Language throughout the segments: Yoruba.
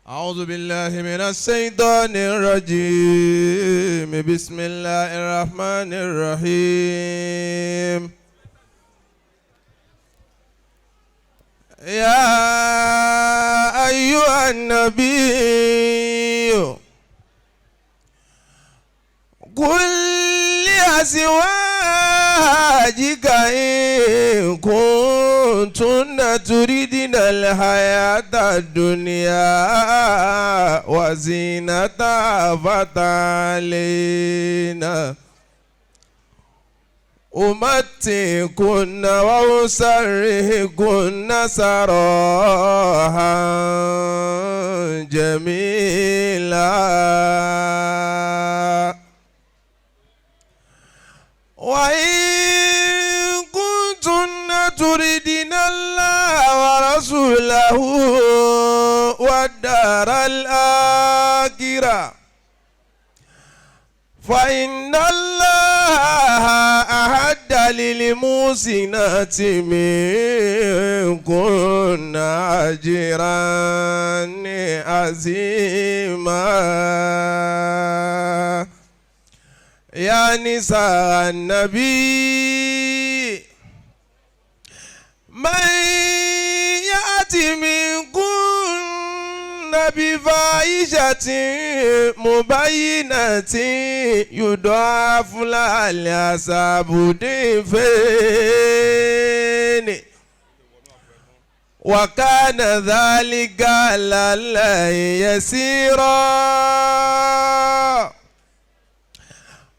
أعوذ بالله من الشيطان الرجيم. بسم الله الرحمن الرحيم. يا أيها النبي قل لأزواجك إن كنتن تردن الحياة الدنيا وزينتها فتعالين أمتعكن وأسرحكن سراحا جميلا. وإن كنتن تردن الله ورسوله والدار الآخرة فإن الله أعد للمحسنات منكن أجرا عظيما. يا نساء النبي من يأت منكن بفاحشة مبينة يضاعف لها العذاب ضعفين وكان ذلك على الله يسيرا.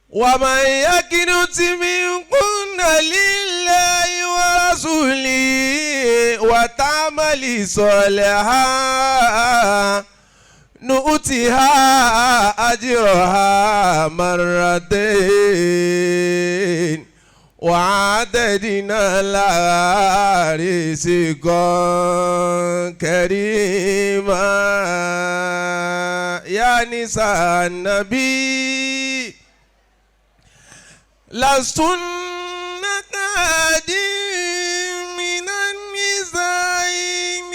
ومن يقنت منكن لله ورسوله وتعمل صالحا نؤتها أجرها مرتين وأعتدنا لها رزقا كريما. يا نساء النبي لستن كأحد من النساء إن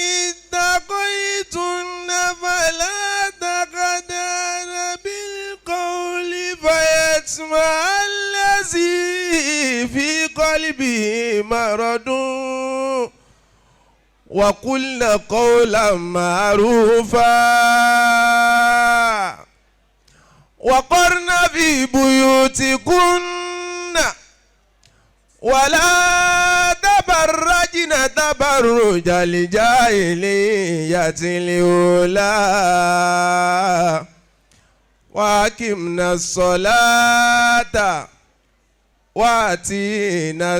اتقيتن فلا تخضعن بالقول فيطمع الذي في قلبه مرض وقلن قولا معروفا. وقرن في بيوتكن ولا تبرجن تبرج الجاهلية الأولى وأقمنا الصلاة وآتينا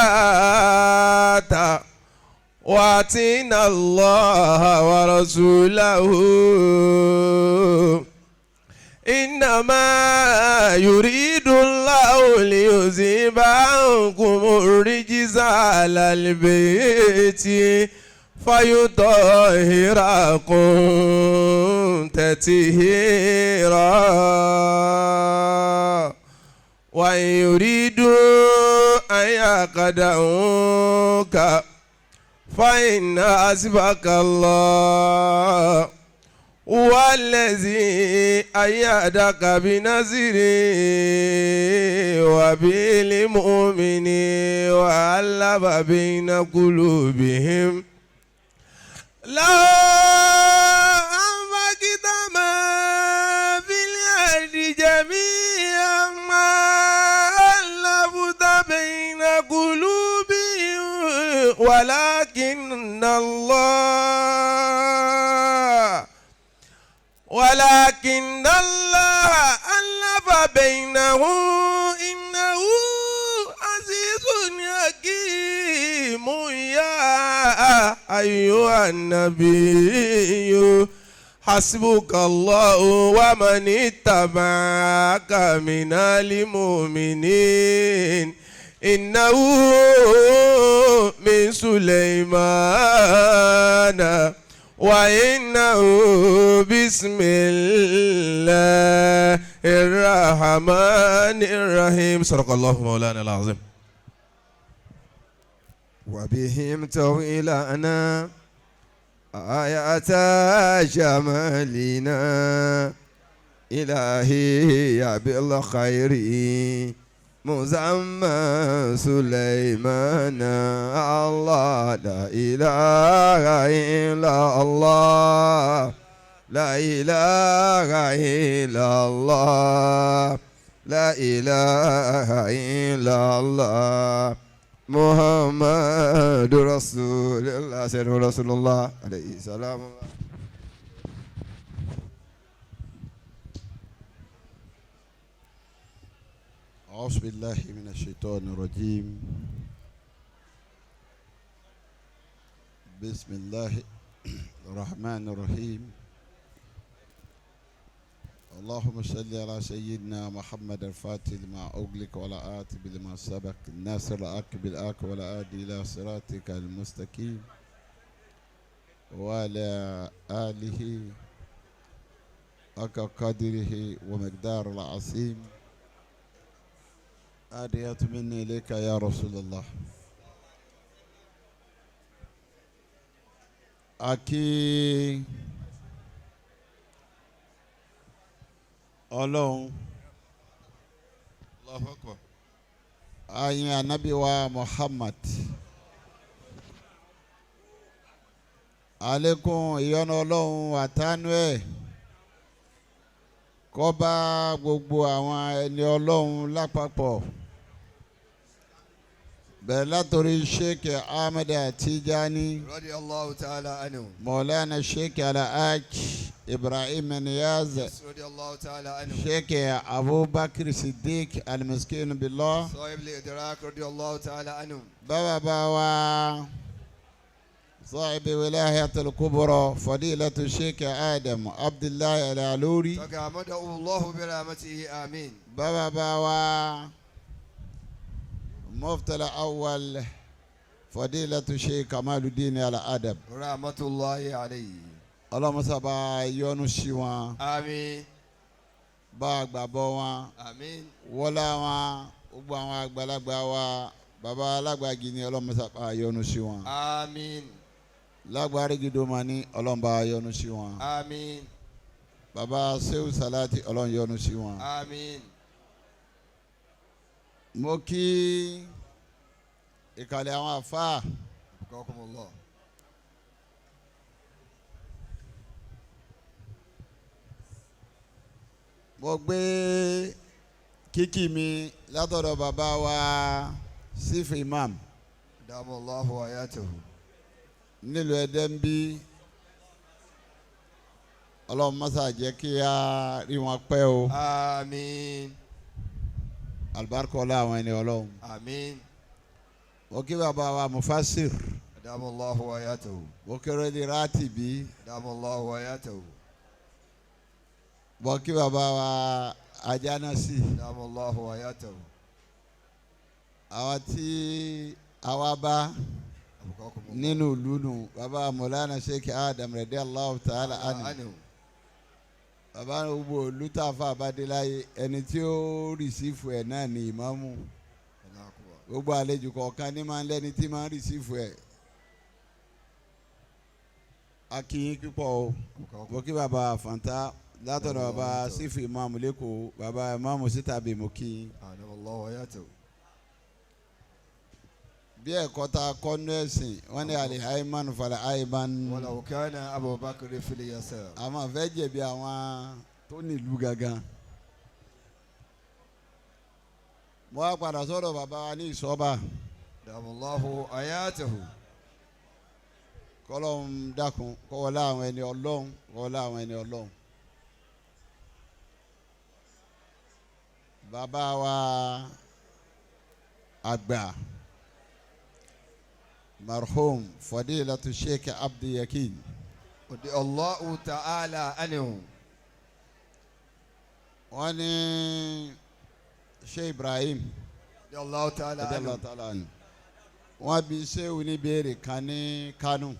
الزكاة وآتينا الله ورسوله. إنما يريد الله ليذهب عنكم الرجس أهل البيت فيطهركم تطهيرا. وإن يريدوا أن يخدعوك فإن حسبك الله هو الذي أيدك بنصره وبالمؤمنين وألف بين قلوبهم. لو أنفقت ما في الأرض جميعا ما ألفت بين قلوبهم ولكن الله ألف بينهم إنه عزيز حكيم. يا أيها النبي حسبك الله ومن اتبعك من المؤمنين إنه من سليمان وإنه بسم الله الرحمن الرحيم. صدق الله مولانا العظيم. وبهم طويلنا آية جمالنا إلهي بالخير مزمى سليمان الله لا إله إلا الله لا إله إلا الله لا إله إلا الله محمد رسول الله سيدنا رسول الله عليه السلام. أعوذ بالله من الشيطان الرجيم. بسم الله الرحمن الرحيم. اللهم صل على سيدنا محمد الفاتح لما أغلق ولا آتي لما سبق الناصر الحق بالحق ولا آدي إلى صراطك المستقيم وعلى آله حق قدره ومقدار العظيم. آديات مني إليك يا رسول الله. Aki Ọlọ́run. Allahu Akbar. Ayin Anabi wa Muhammad. Àlékún ìyọ́nú Ọlọ́run àtànú ẹ̀ kó bá gbogbo àwọn ẹni Ọlọ́run lápapọ̀. Bẹ̀rẹ̀ látòrí Sheikh Ahmed Tijani. Radiyallahu ta'ala anhu. Mawlana Sheikh Alhaj Ibrahim Niyaz. Radiyallahu ta'ala anhu. Sheikh Abubakar Siddiq Al-Miskin Billah. Sahib al-Idrak radiyallahu ta'ala anhu. Bàbá bá wa صاحب ولاية الكبرى فضيلة الشيخ آدم عبد الله العلوري. تغمده الله برحمته آمين. بابا باوا مفتي الأول فضيلة الشيخ كمال الدين الأدب رحمة الله عليه. اللهم sábà yọ́nú sí wọn. آمين. Bá gbàgbọ́ wọn. آمين. Wọlá wọn gbogbo àwọn àgbàlagbà wa bàbá alágbàgì ni Ọlọ́run sábà yọ́nú sí wọn. آمين. Lágbárí gidoma ní Ọlọ́run bá yọ́nú sí wọn. آمين. Bàbá Sehu Salati Ọlọ́run yọ́nú sí wọn. آمين. Mo kí ìkàlẹ̀ àwọn àfáà. بقاكم الله. Mo gbé kíkì mi látọ̀dọ̀ bàbá wa Sífù Imam. دام الله حياته. Nílùú Ẹdẹ ń bí Ọlọ́run mọ́sá jẹ́ kí a rí wọn pẹ́ o. آمين. Alibarika ọlá àwọn ẹni Ọlọ́run. آمين. Mo kí bàbá wa Mufasir. دام الله حياته. Mo kí Rẹ́lí Rátìbí. دام الله حياته. Mo kí bàbá wa Ajánásì. دام الله حياته. Àwọn tí àwa bá بقاكم الله. nínú ìlú nù bàbá Mọ̀lánà Sheikh Adam radiyallahu ta'ala anhu. عنه. Bàbá gbogbo ìlú tá a fà bá dé láyé ẹni tí ó rìsífù ẹ̀ náà ní ìmáàmù. الله أكبر. Gbogbo àlejò kọ̀ọ̀kan ní máa ń lẹ́ni tí máa ń rìsífù ẹ̀. A kí yín púpọ̀ o. Mo kí bàbá Fanta látọ̀dọ̀ bàbá Sífù Ìmáàmù lẹ́kọ̀ọ́ bàbá Ìmáàmù Sítàbí mo kí yín. أدام الله حياته. Bí ẹ̀kọ́ tá a kọ́ nú ẹ̀sìn wọ́n ní àlè àìmánu falẹ̀ àìmánu. ولو كان أبو بكر في اليسار. Àwọn fẹ́ jẹ̀bi àwọn tó nílùú gangan. Mo wá padà sọ́dọ̀ bàbá wa ní ìsọ́ba. دام الله حياته. Kọ́lọ́hún dákun kọ́wọ́lá àwọn ẹni Ọlọ́hun kọ́wọ́lá àwọn ẹni Ọlọ́hun. Bàbá wa àgbà marhum Fadilatu Sheikh Abdi Yakin. رضي الله تعالى عنه. Wọ́n ní Sheikh Ibrahim. رضي الله تعالى Radiyallahu عنه. ta'ala anhu. Wọ́n bi Shehu ní béèrè kan ní Kánò.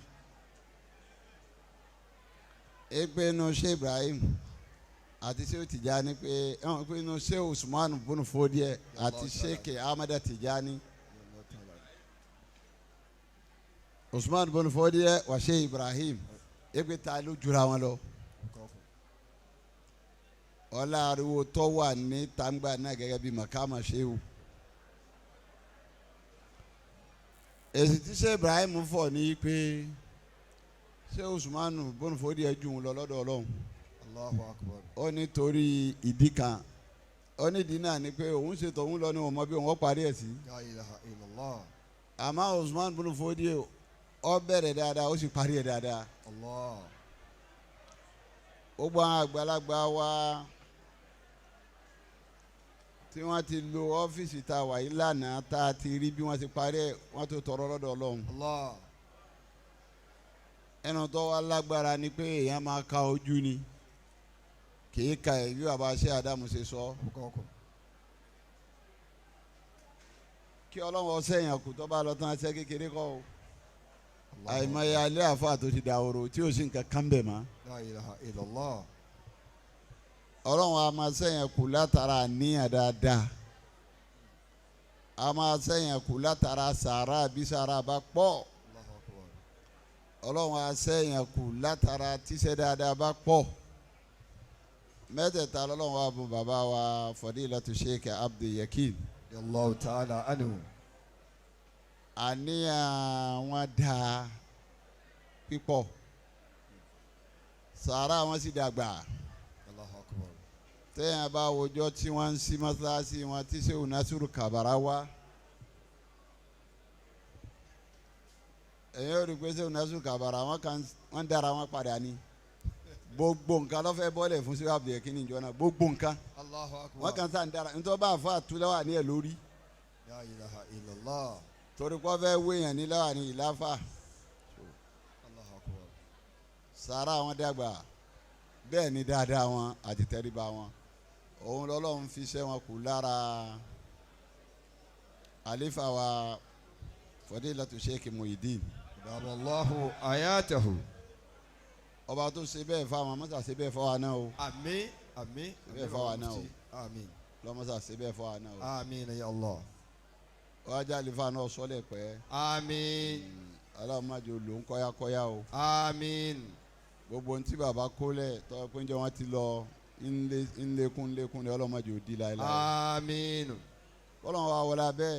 Ìpinnu Sheikh Ibrahim àti Shehu Tijani pé ìpinnu Shehu Usman bunu Fodiẹ àti Sheikh Ahmad Tijani. Usman bunu Fodiẹ wà Sheikh Ibrahim. Epe ta ló jura wọn lọ. Ọlá ariwo tó wà ní tàǹgbà náà gẹ́gẹ́ bí màkàmà ṣéwù. Èsì tí ṣé Ibrahim fọ̀ ní pé ṣé Usmanu bónúfòdì ẹ̀ jù ú lọ lọ́dọ̀ Ọlọ́run. Allahu Akbar. Ó ní torí ìdí kan ó ní ìdí náà ni pé òun ṣètò òun lọ ní òun mọ bí òun ó parí ẹ̀ sí. La ilaha illallah. Àmọ́ Usman bónúfòdì ó bẹ̀rẹ̀ dáadáa ó sì parí ẹ̀ dáadáa. Allah. Gbogbo àwọn àgbàlagbà wa tí wọ́n ti lo ọ́fíìsì tá a wà yìí lánàá tá a ti rí bí wọ́n ti parí ẹ̀ wọ́n tó tọrọ lọ́dọ̀ Ọlọ́run. Allah. Ẹnu tó wá lágbára ni pé èèyàn máa ka ojú ni kì í ka ẹ̀ bí bàbá ṣe Ádámù ṣe sọ. Kí Ọlọ́run ọsẹ èèyàn kù tó bá lọ tán ṣe kékeré kọ́ o. Àìmọye alẹ́ àfa tó ti dàwòrò tí ò sí nǹkan kan bẹ̀ mọ́. La ilaha illallah. Ọlọ́run a máa sẹ́yìn kù látara àníyàn dáadáa. A máa sẹ́yìn kù látara sàárà bí sàárà bá pọ̀. Ọlọ́run a sẹ́yìn kù látara tíṣẹ́ dáadáa bá pọ̀. Mẹ́tẹ̀ẹ̀ta lọ́lọ́run wa bùn bàbá wa Fadilatu Sheikh Abdul Yakin. Allahu ta'ala anhu. Àníyàn wọn dáa pípọ̀. Sàárà wọn sì dàgbà. Tẹ́yìn bá wòjọ́ tí wọ́n ń sí mọ́sálásí wọn tí Ṣéhù Nasiru Kabara wá. Ẹ̀yin ò rí pé Ṣéhù Nasiru Kabara wọn kàn wọ́n dára wọn padà ní. Gbogbo nǹkan ló fẹ́ bọ́lẹ̀ fún Ṣéhù Abdul Yakin níjọ́ náà gbogbo nǹkan. Wọ́n kàn sá ń dára nítorí bá àfọ àtúlẹ́wà ní ẹ̀ lórí. La ilaha illallah. Torí kọ́ fẹ́ wéyàn ní láwà ní ìláfà. Sàárà wọn dàgbà bẹ́ẹ̀ ni dáadáa wọn àti tẹríba wọn. Òun lọ́lọ́run fi ṣẹ́ wọn kù lára àlífà wa Fadilatu Sheikh Muhyiddin. Allahu ayatahu. Ọba tó ṣe bẹ́ẹ̀ fáwọn mọ́sà ṣe bẹ́ẹ̀ fáwọn náà o. Àmín àmín. Bẹ́ẹ̀ fáwọn náà o. Àmín. Lọ́mọ́sà ṣe bẹ́ẹ̀ fáwọn náà o. Àmín ya Allah. Wájú àlífà náà sọ́lẹ̀ pẹ́. Àmín. Ọlọ́run má jẹ́ olóhùn kọ́yákọ́yá o. Àmín. Gbogbo ntí baba kólẹ̀ tọ́ pé njẹ́ wọ́n ti lọ ńlẹ́kùn ńlẹ́kùn ní Ọlọ́run má jẹ́ ó di láéláé. Àmín. Kọ́lọ́n wa wọlé abẹ́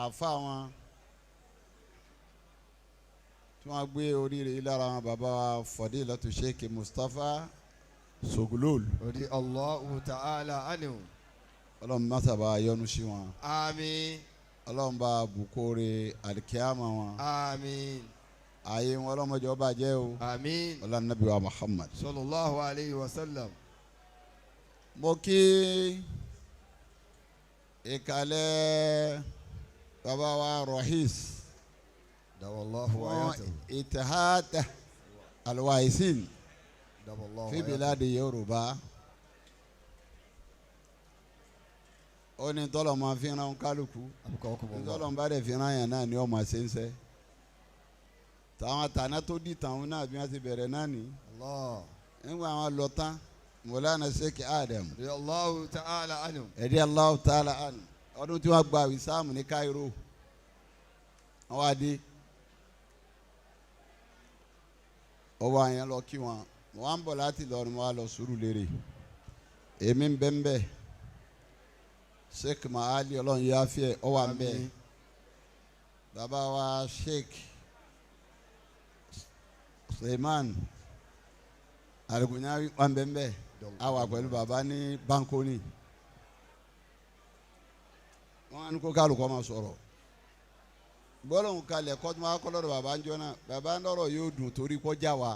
àfa wọn tí wọ́n gbé oríire yìí lára wọn baba wa Fadilatu Sheikh Mustapha Sogolol. Radi Allahu ta'ala anhu. Ọlọ́run má sábà yọ́nú sí wọn. Àmín. Ọlọ́run bá bùkóre àlìkíyàmá wọn. Àmín. Ayé wọn ọlọ́mọdé ọba jẹ́ o. Àmín. Ọlọ́run nàbí wa Muhammad. Sallallahu alayhi wa sallam. Mo kí ìkàlẹ̀ bàbá wa Rahis. Dawallahu ayatahu. Itihad alwaisin. Dawallahu fi biladi Yorùbá. Ó ní tọ́lọ̀ máa fi ràn kálukú. Tọ́lọ̀ bá dẹ̀ fi ràn yàn náà ni ó máa ṣe ń sẹ́. Tàwọn tàná tó di tàwọn náà bí wọ́n ti bẹ̀rẹ̀ náà ni. Nígbà wọn lọ tán Mọ̀lánà Sheikh Adam. Radiyallahu ta'ala anhu. Radiyallahu ta'ala anhu. Ọdún tí wọ́n gba wìsáàmù ní Cairo. Wọ́n wá dé. Ọwọ́ àyàn lọ kí wọn. Mo wá ń bọ̀ láti lọ ni mo wá lọ Sùúrùlérè. Èmi ń bẹ́ ń bẹ́. Sheikh Mahali Ọlọ́run yá fíẹ̀ ọ wà ń bẹ́. Bàbá wa Sheikh Suleiman Alugunyawi wà ń bẹ́ ń bẹ́. A wà pẹ̀lú bàbá ní Bankoni. Wọ́n á ní kó kálukọ́ máa sọ̀rọ̀. Gbọ́dọ̀ kalẹ̀ kọ́ tó máa kọ́ lọ́dọ̀ bàbá ń jọ náà. Bàbá ń lọ́rọ̀ yóò dùn torí kọjá wa.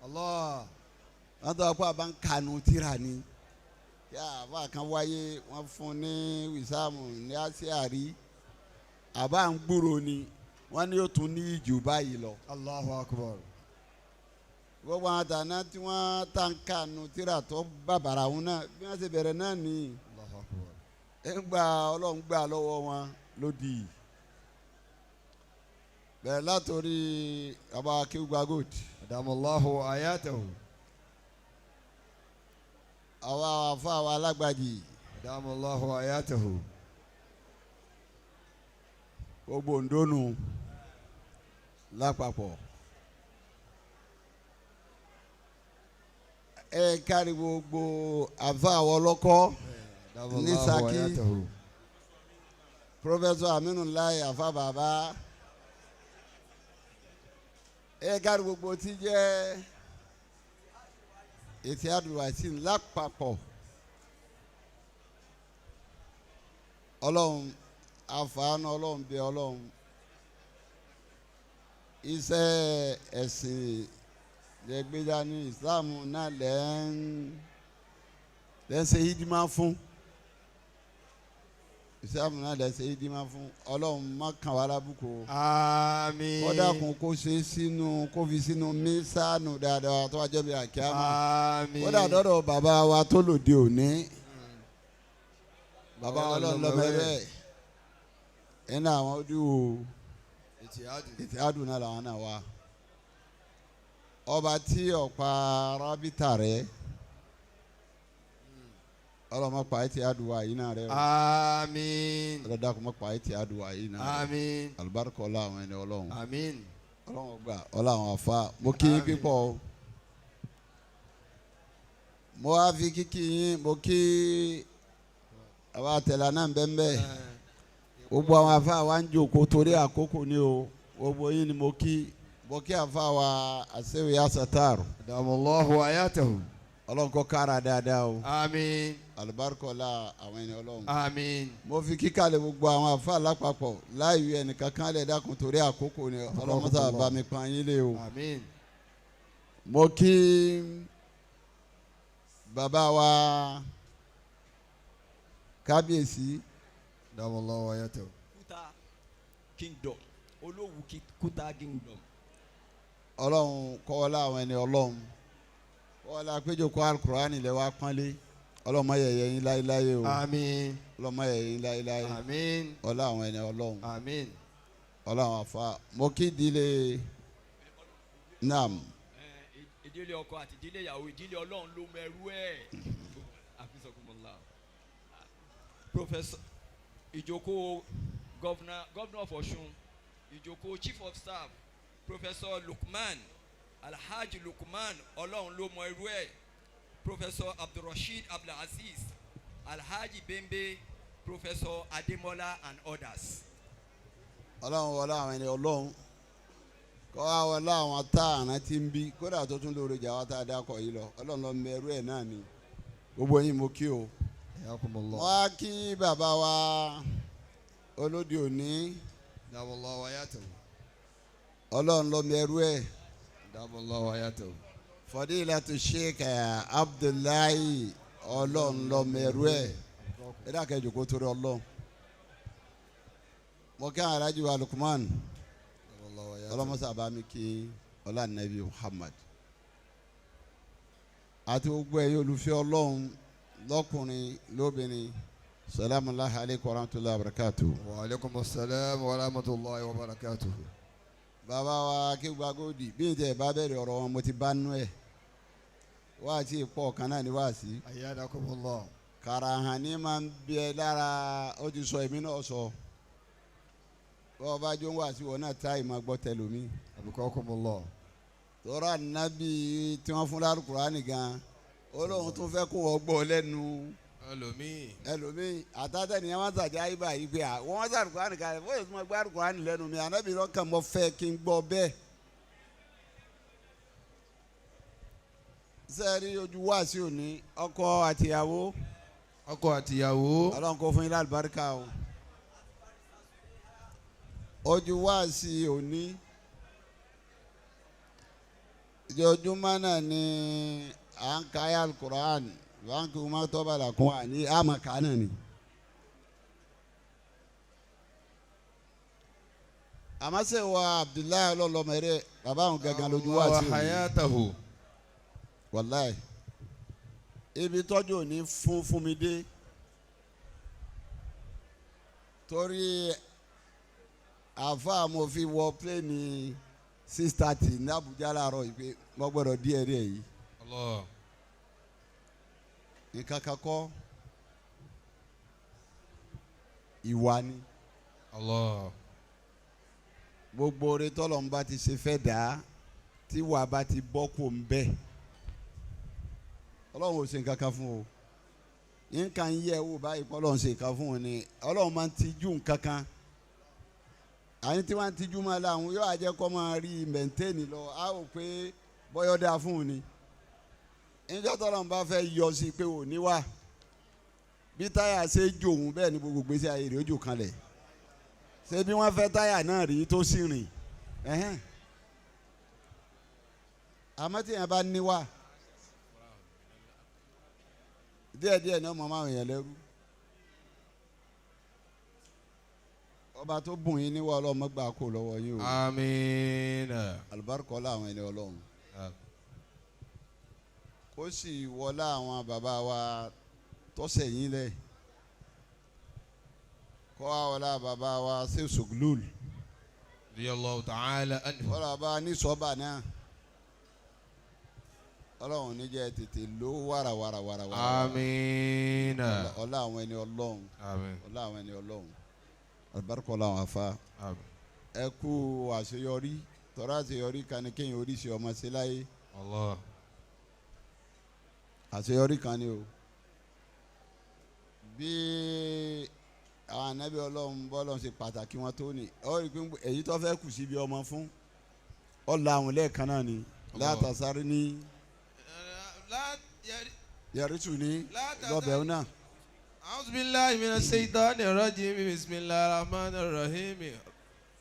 Allah. Wọ́n tọ́ pé àbá ń kanu tíra ni. Kí àbá kan wáyé wọ́n fún ní wìsáàmù ní àṣírí. Àbá ń gbúrò ni wọ́n ní yóò tún ní ìjù báyìí lọ. Allahu akbar. Gbogbo àwọn àtàná tí wọ́n ta ń kanu tíra tó bàbàrà wọn náà bí wọ́n ṣe bẹ̀rẹ̀ náà ni. Allahu akbar. Ẹ ń gba Ọlọ́run gbà lọ́wọ́ wọn lódì. Bẹ̀rẹ̀ látòrí bàbá Akéwùgbà Gold. Adamallahu ayatahu. Àwa àfa àwa alágbàjì. Adamallahu ayatahu. Gbogbo ndónú lápapọ̀. Ẹ kárí gbogbo àfa àwọn ọlọ́kọ́ ní Ṣakí. Professor Aminu Lai àfa bàbá. Ẹ kárí gbogbo tí jẹ́ ètí àdùwàsí lápapọ̀. Ọlọ́run àfààní Ọlọ́run bí Ọlọ́run iṣẹ́ ẹ̀sìn lẹ́gbẹ́dá ní Islam náà lẹ́ ń ṣe hídímà fún Islam náà lẹ́ ń ṣe hídímà fún Ọlọ́run má kàn wá lábùkù. Àmín. Kódà kún kó ṣe sínú kó fi sínú mísánù dáadáa tó wá jẹ́ bí àkíyàmá. Àmín. Kódà dọ́dọ̀ bàbá wa tó lòdì òní. Bàbá Ọlọ́run lọ́mọ ẹ̀rẹ́ ẹ̀ ní àwọn ojú ìtìádùn náà làwọn náà wá. Ọba tí ọ̀pá rábìtà rẹ̀ ọlọ́mọ pa ìtìádùn wa yìí náà rẹ̀. Àmín. Ọlọ́dàkùn mọ́ pa ìtìádùn wa yìí náà rẹ̀. Àmín. Àlùbáríkà ọlá àwọn ẹni Ọlọ́run. Àmín. Ọlọ́run gbà ọlá àwọn àfa mo kí yín pípọ̀ o. Mo wá fi kíkí yín mo kí àwọn àtẹ̀là náà bẹ́ẹ̀ gbogbo àwọn afa wa ń jókòó torí àkókò ni o gbogbo yín ni mo kí afa wa àṣewì asatar. Adamallahu ayatahu. Ọlọ́run kó kára dáadáa o. Àmín. Àlùbáríkọ̀lá àwọn ẹni Ọlọ́run. Àmín. Mo fi kíkàlẹ̀ gbogbo àwọn afa lápapọ̀ láì yọ ẹnìkankan lẹ̀ dákun torí àkókò ni Ọlọ́run mọ́tà bá mi pa yín lé o. Àmín. Mo kí bàbá wa kábíyèsí. Adamallahu ayatahu. Kuta Kingdom Olówu Kuta Kingdom. Ọlọ́run kọ́wọ́lá àwọn ẹni Ọlọ́run kọ́wọ́lá péjọkọ́ alukurani lẹ wá pọ́nlé Ọlọ́run má yẹ̀yẹ́ yín láéláé o. Àmín. Ọlọ́run má yẹ̀yẹ́ yín láéláé. Àmín. Ọlá àwọn ẹni Ọlọ́run. Àmín. Ọlá àwọn afa mo kí ìdílé nam. Ìdílé ọkọ àti ìdílé ìyàwó ìdílé Ọlọ́run ló mẹrú ẹ̀. Professor ìjókòó governor of Ọ̀ṣun ìjókòó chief of staff Professor Lukman Alhaji Lukman Ọlọ́run ló mọ irú ẹ̀ Professor Abdulrasheed Abdulaziz Alhaji Bembe Professor Ademola and others. Ọlọ́run wọlé àwọn ẹni Ọlọ́run kọ́ wa wọlé àwọn tá àrùn ti ń bí kódà tó tún lóore jà wá tá a dákọ̀ yìí lọ Ọlọ́run ló mọ irú ẹ̀ náà ni gbogbo yín mo kí o. Wọ́n á kí bàbá wa olóde òní. Ọlọ́run ló mọ ẹrú ẹ̀. Fadilatu Sheikh Abdullahi Ọlọ́run ló mọ ẹrú ẹ̀. Ẹ dákẹ́ jòkó torí Ọlọ́run. Mo kí àwọn alájí wa Lukman. Ọlọ́mọsá bá mi kí ọlá nàbí Muhammad. Àti gbogbo ẹ̀yin olùfẹ́ Ọlọ́run lọ́kùnrin lóbìnrin salamu alaykum wa rahmatulahi wa barakatu. Wa aleykum salaam wa rahmatulahi wa barakatu. Bàbá wa kí gbàgòdì bí n tẹ bá bẹ̀rẹ̀ ọ̀rọ̀ wọn mo ti bá nú ẹ̀ wá sí ipò kan náà ni wá sí. Ayyadakumullah. Karahan ni máa ń bẹ lára ó ti sọ èmi náà sọ bọ́ọ̀ bá jó ń wá sí wọn náà tá ìmọ̀ gbọ́ tẹlomi. Abukakumullah. Tọ́ra nàbí tí wọ́n fún lárúkúránì gan-an Ọlọ́run tún fẹ́ kó wọ́n gbọ́ lẹ́nu ẹlòmíì àtàtà ni wọ́n sàjà ibà yìí pé wọ́n sàrù kúránì kalẹ̀ fún èso gbọ́ àrùkúránì lẹ́nu mi ànábì lọ́kàn mọ́ fẹ́ kí n gbọ́ bẹ́ẹ̀. Sẹ́ẹ̀rí ojú wá sí òní ọkọ àtìyàwó. Ọkọ àtìyàwó. Ọlọ́run kó fún yín lálùbáríkà o. Ojú wá sí òní. Ìjọjúmọ́ náà ni à ń ka ayé alukur'an banki umar tọ́ba la kún wa ní àmà kánà ni. Àmọ́ wa Abdullahi ọlọ́lọ́mọdé bàbá àwọn gangan lójú wa sí òní. Wàláì ibi tọ́jú òní fún mi dé torí àfa mo fi wọ pléènì 6:30 ní Abuja láàárọ̀ yìí pé mo gbọ́dọ̀ díẹ̀ díẹ̀ yìí. Allah. Nǹkan kan kọ́ ìwà ni. Allah. Gbogbo oore tọ́lọ́run bá ti ṣe fẹ́ dà á tí wà bá ti bọ́ kò ń bẹ́ Ọlọ́run ò ṣe nǹkan kan fún o. Nǹkan yẹ wò báyìí kọ́ Ọlọ́run ṣe nǹkan fún o ni. Ọlọ́run máa ń tijú nǹkan kan. Àyìn tí wọ́n ń tijú máa la àwọn yóò àjẹ́ kọ́ máa rí mẹ̀ntẹ́nì lọ. Á wò pé bọ́yọ̀ dáa fún un ni. Níjọ́ tọ́lọ́run bá fẹ́ yọ sí pé ò ní wà. Bí táyà ṣe jò òun bẹ́ẹ̀ ni gbogbo gbèsè ayé rẹ̀ ó jò kanlẹ̀. Ṣé bí wọ́n fẹ́ táyà náà rí tó sì rìn? Àmọ́ tí yẹn bá níwà díẹ̀díẹ̀ ni ọmọ máa yẹn lẹ́rú. Ọba tó bùn yín níwà ọlọ́mọ gbà kó lọ́wọ́ yín o. Àmín. Àlùbáríkà àwọn ẹni ọlọ́run. Kó sì wọlá àwọn bàbá wa tọ́sẹ̀ yín lẹ̀. Kó wá wọlá bàbá wa ṣe Suglul. Radiyallahu ta'ala anhu. Wọ́n bàbá ní sọ́ba náà. Ọlọ́run ní jẹ́ tètè ló wàràwàrà wàràwàrà. Àmín. Ọlá àwọn ẹni ọlọ́run. Àmín. Ọlá àwọn ẹni ọlọ́run. Àlùbáríkà àwọn afa. Àmín. Ẹ kú àṣeyọrí. Tọ́ra àṣeyọrí kan ní kéèyàn oríṣi ọmọ sí láyé. Allah. Àṣeyọrí kan ni o. Bí àwọn ànábì ọlọ́run bọ́lọ́run ṣe pàtàkì wọn tó ní. Ọ rí i pé èyí tó fẹ́ kù síbi ọmọ fún. Ọ̀la àwọn lẹ́ẹ̀kan náà ni. Látàsáré ní. Yẹrìtù ní lọ́bẹ̀ náà. A'udhu billahi minash shaitani rajim. Bismillahir rahmanir rahim.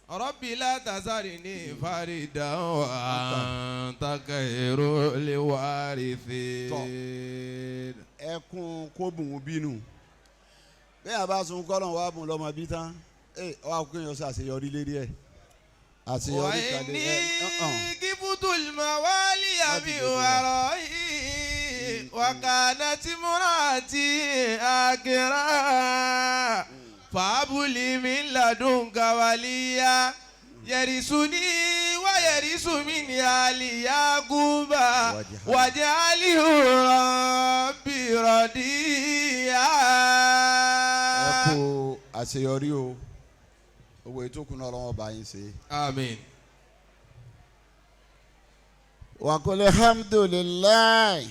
Rabbi la tazarni faridan wa anta khairul warithin. Ẹkún kó bùn bínú. Bẹ́ẹ̀ a bá sun kọ́lọ̀ wá bùn lọ́mọ bí tán. Ẹ wá kó yẹn sọ àṣeyọrí lérí ẹ̀. Àṣeyọrí kan lé ẹ̀. Wa inni kiftul mawaliya min wara'i. وكانت امرأتي عاقرا فهب لي من لدنك وليا يرثني ويرث من آل يعقوب واجعله ربي رضيا. Ẹ kú àṣeyọrí o. Owó ètò kùnà ọlọ́wọ́ bá yín ṣe. Àmín. وقل الحمد لله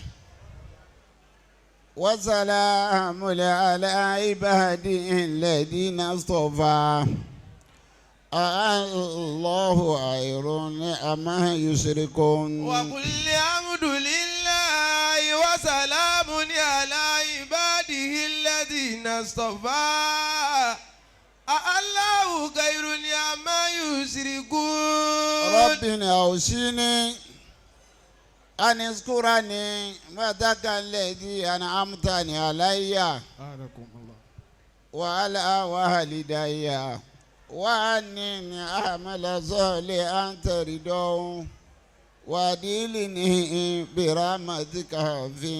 وسلام على عباده الذين اصطفى الله خير أما يشركون. وقل الحمد لله وسلام على عباده الذين اصطفى الله خير أما يشركون. ربنا أوصني أن اذكرني نعمتك التي أنعمتني علي وعلى والدي وأني أعمل صالحا ترضاه وأدخلني برحمتك في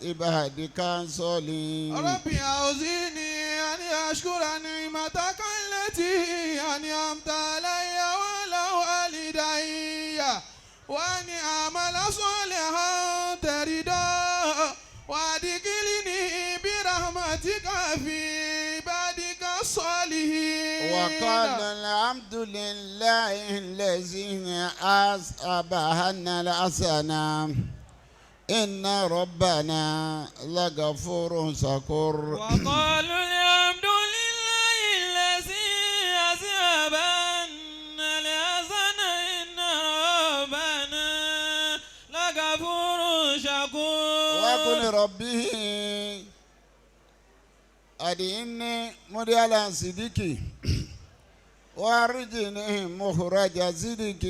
عبادك الصالحين. ربي أوزعني أن أشكر نعمتك التي أنعمت علي وعلى والدي وأن أعمل صالحا ترضاه وأدخلني برحمتك في عبادك الصالحين. وقال الحمد لله الذي أصابنا الحسنة إن ربنا لغفور شكور. وقالوا الحمد لله الذي أصابنا الحسنة إن ربنا لغفور شكور. وقل ربي أديني مريالا صديقي وارجني مخرج صدق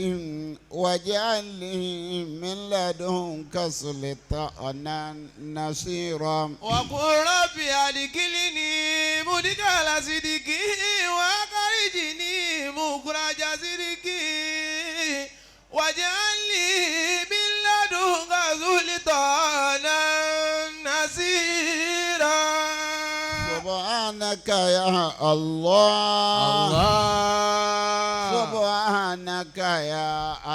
واجعل لي من لدنك سلطانا نصيرا. وقل ربي أدخلني مدخل صدق وأخرجني مخرج صدق واجعل لي من لدنك سلطانا نصيرا. سبحانك يا الله. الله. سبحانك يا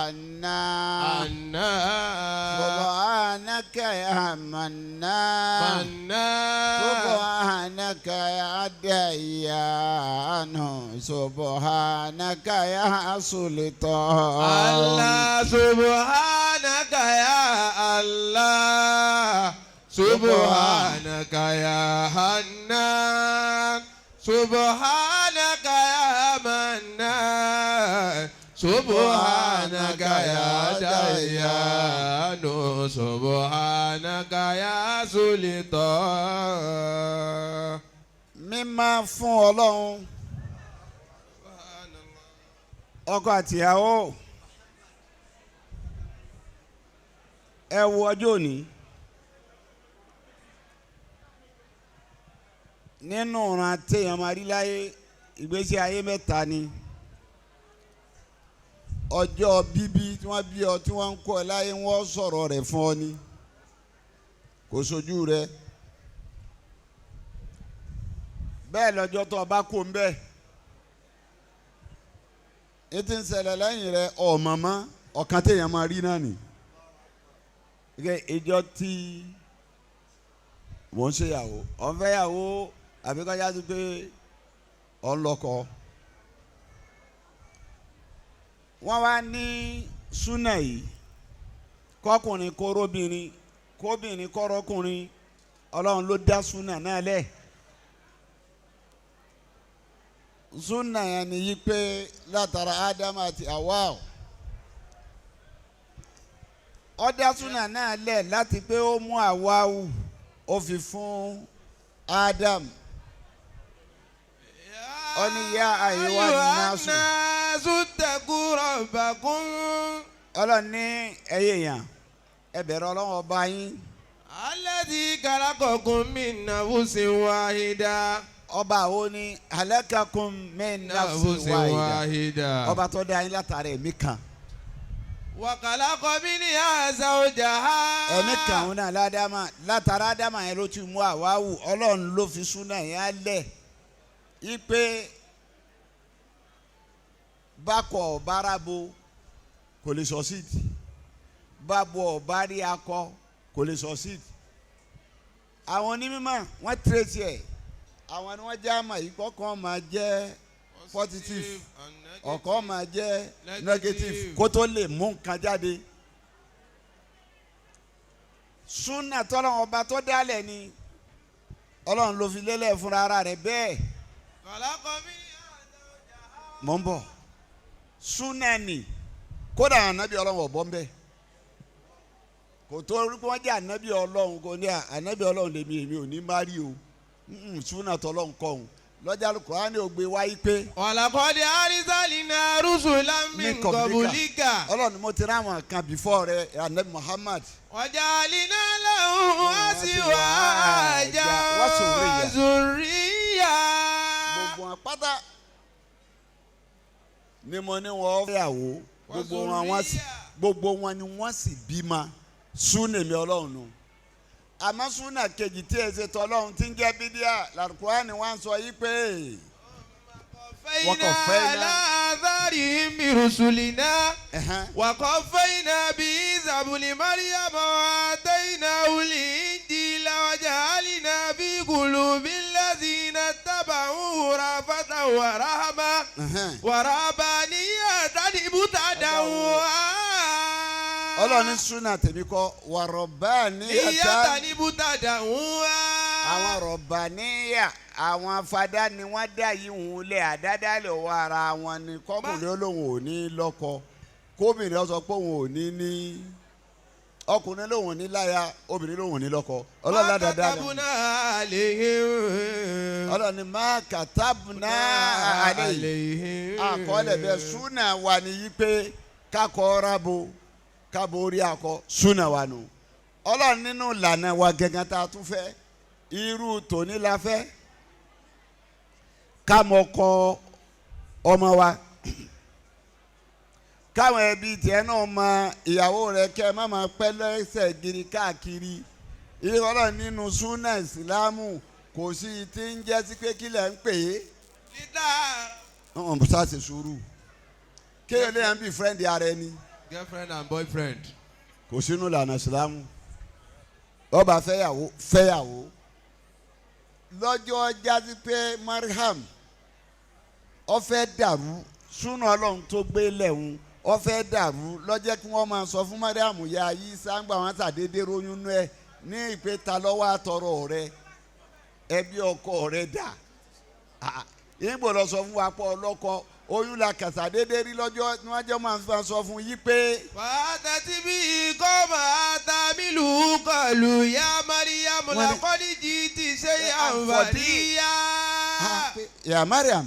أنا. سبحانك يا منان. سبحانك يا ديان. سبحانك يا سلطان. الله سبحانك يا الله. سبحانك يا حنان سبحانك يا منان سبحانك يا ديان سبحانك يا سلطان. Mímọ́ fún Ọlọ́run. Ọkọ àtìyàwó, ẹ wo ọjọ́ òní nínú ìran téèyàn máa rí láyé, ìgbésí ayé mẹ́ta ni. Ọjọ́ bíbí tí wọ́n bí ọ, tí wọ́n ń kọ́ ẹ láyé, wọ́n sọ̀rọ̀ rẹ̀ fún ọ ni, kò sojú rẹ. Bẹ́ẹ̀ lọ́jọ́ tó o bá kó ń bẹ́ẹ̀ ní ti ń ṣẹlẹ̀ lẹ́yìn rẹ ọ̀mọ̀mọ́ ọ̀kan téèyàn máa rí náà nì. Ìjọ tí mò ń ṣèyàwó, ọ̀ ń fẹ́yàwó, àbí kọjá sí pé ọ̀ ń lọ́kọ. Wọ́n wá ní súnà yìí, kọkùnrin kóróbìnrin, kóbìnrin kọ́rọ́kùnrin, Ọlọ́run ló dá súnà náà lẹ̀. Súnà yẹn ni yí pé látara Ádámù àti Háwà, ó dá súnà náà lẹ̀ láti pé ó mú Háwà, ó fi fún Ádámù. Ó ní yá àyíwá náṣu. اتقوا ربكم. Ọlọ́run ní ẹyẹ yẹn, ẹ bẹ̀rẹ̀ Ọlọ́run ọba yín. الذي خلقكم من نفس واحدة. Ọba wo ni? Halakakum min nafsin wahida. Ọba tó dá yín látara ẹ̀mí kan. وخلق منها زوجها. Ẹ̀mí kan òun náà ládàmà, látara ádámà yẹn ló ti mú àwáwù. Ọlọ́run ló fi súnà yẹn á lẹ̀ ipe bákọ̀ bárabo kò lè succeed, bábo ọ̀bárí akọ kò lè succeed. Àwọn onímọ̀ wọ́n tírèsì ẹ̀, àwọn ni wọ́n já mọ̀ yìí, kọ́kọ́ máa jẹ́ positive, ọ̀kọ́ máa jẹ́ negative kó tó lè mú nǹkan jáde. Súnà tọ́lọ́run ọba tó dálẹ̀ ni, Ọlọ́run ló fi lélẹ̀ fúnra ara rẹ̀ bẹ́ẹ̀. Mọ̀ ń bọ̀ súnà ni, kódà ànábì Ọlọ́run ọ̀bọ ń bẹ̀ kò tó rí pé wọ́n jẹ́ ànábì Ọlọ́run, kò ní ànábì Ọlọ́run lèmi, èmi ò ní má rí o. Súnà tọ́lọ́run kọ́ òun lọ́jà Kùránì ò gbé wáyé pé. Walaqad arsalna rusulan min qablika. Ọlọ́run ni mo ti ráwọn kan before rẹ, ànábì Muhammad. Wajalna lahum azwajan wa zurriya. Gbogbo wọn pátá ni mo ní wọn fẹ́yàwó, gbogbo wọn ni wọ́n sì bímọ. Súnà mi Ọlọ́run nù. Àmọ́ súnà kejì tí ẹ ṣe tọ́ Ọlọ́run tí ń jẹ́ bídíà, Al-Qur'ani wá ń sọ yí pé. وقفينا على آثارهم برسلنا وقفينا بعيسى ابن مريم وآتيناه الإنجيل وجعلنا في قلوب الذين اتبعوه رأفة ورحمة ورهبانية ابتدعوها. Ọlọ́run ní súnà tèmi kọ́ wàrọ̀bániyà ibtada'uha. Àwọn rọ̀báníyà, àwọn afadá ni wọ́n dá yìí ń lẹ̀, àdádálẹ̀ wọ ara wọn ni. Kọ́kùnrin olóhùn ò ní lọ́kọ, kóbìnrin ó sọ pé òun ò ní ní, ọkùnrin lòun ò ní láya, obìnrin lòun ò ní lọ́kọ. Ọlọ́run ládàá Ọlọ́run ní má katabna alayhim. Àkọọ́lẹ̀ bẹ́ẹ̀ súnà wà ní yí pé kakọ́ rábò kábò orí akọ súnà wà nù. Ọlọ́run nínú ìlànà wa gẹ́gẹ́ tá a tún fẹ́, irú tòní la fẹ́ ká mọ kọ ọmọ wa, káwọn ẹbí tiẹ̀ náà mọ ìyàwó rẹ, kẹ́ ẹ má máa pẹ́ lẹ́sẹ̀ gírí káàkiri. Ọlọ́run nínú súnà ìsìlámù kò sí ti ń jẹ́ sí pé kílẹ̀ ń pè é. Ọ̀n sá ṣe sùúrù kéèyàn lè yàn bí friend ara ẹni. Girlfriend and boyfriend. Kò sínú ìlànà ìsìlámù. Ọba fẹ́yàwó fẹ́yàwó lọ́jọ́ jásí pé Mariam ó fẹ́ dàrú, súnà Ọlọ́run tó gbé lẹ́hùn ó fẹ́ dàrú lọ́jọ́ kí wọ́n máa sọ fún Mariam ya yìí sáńgbà wọn sàdédé róyún nú ẹ̀. ní ìpè ta lọ́wọ́ àtọrọ rẹ ẹbí ọkọ rẹ dà ìgbò lọ sọ fún wa pọ̀ ọlọ́kọ oyún la kàtà déédéé rí lọ́jọ́ níwájú máa ń sọ fún yí pé. fàtà tí bí ikọ́ máa ta mílù kọlù ya Mariam lakọ́ni jí ti ṣe àǹfààní yá. Ya Mariam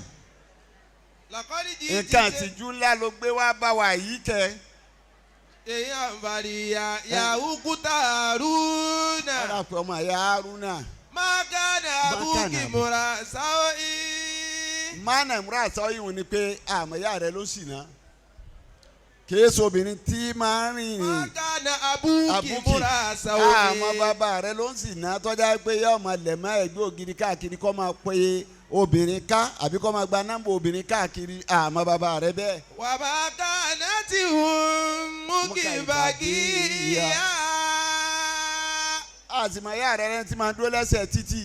lakọ́ni jí ti ṣe. Nǹkan àtijú ńlá ló gbé wá bá wa yìí kẹ. Èyí àǹfààní yá Yahukuta Haruna. Ọ̀rọ̀ àpè ọmọ ìyá Haruna. Mákànnà abúkì múra sáwọ́ yìí. Mana ìmúra àtọ́ ìhun ni pé àmọ́ ìyá rẹ ló sì ná kìí obìnrin tí máa ń rìn rìn Mákànnà abúkì múra sáwọ́ yìí. àmọ́ bàbá rẹ ló sì ná tọ́já pé yá ọmọ lẹ̀mọ́ ẹ̀gbẹ́ ògiri káàkiri kọ́ máa pe obìnrin ká àbí kọ́ máa gba nọ́mbà obìnrin káàkiri àmọ́ bàbá rẹ bẹ́ẹ̀. Wà bá kàná tí hùn mú kí bàgì yá. Àtìmọ̀ ìyá rẹ rẹ ti máa dúró lẹ́sẹ̀ títì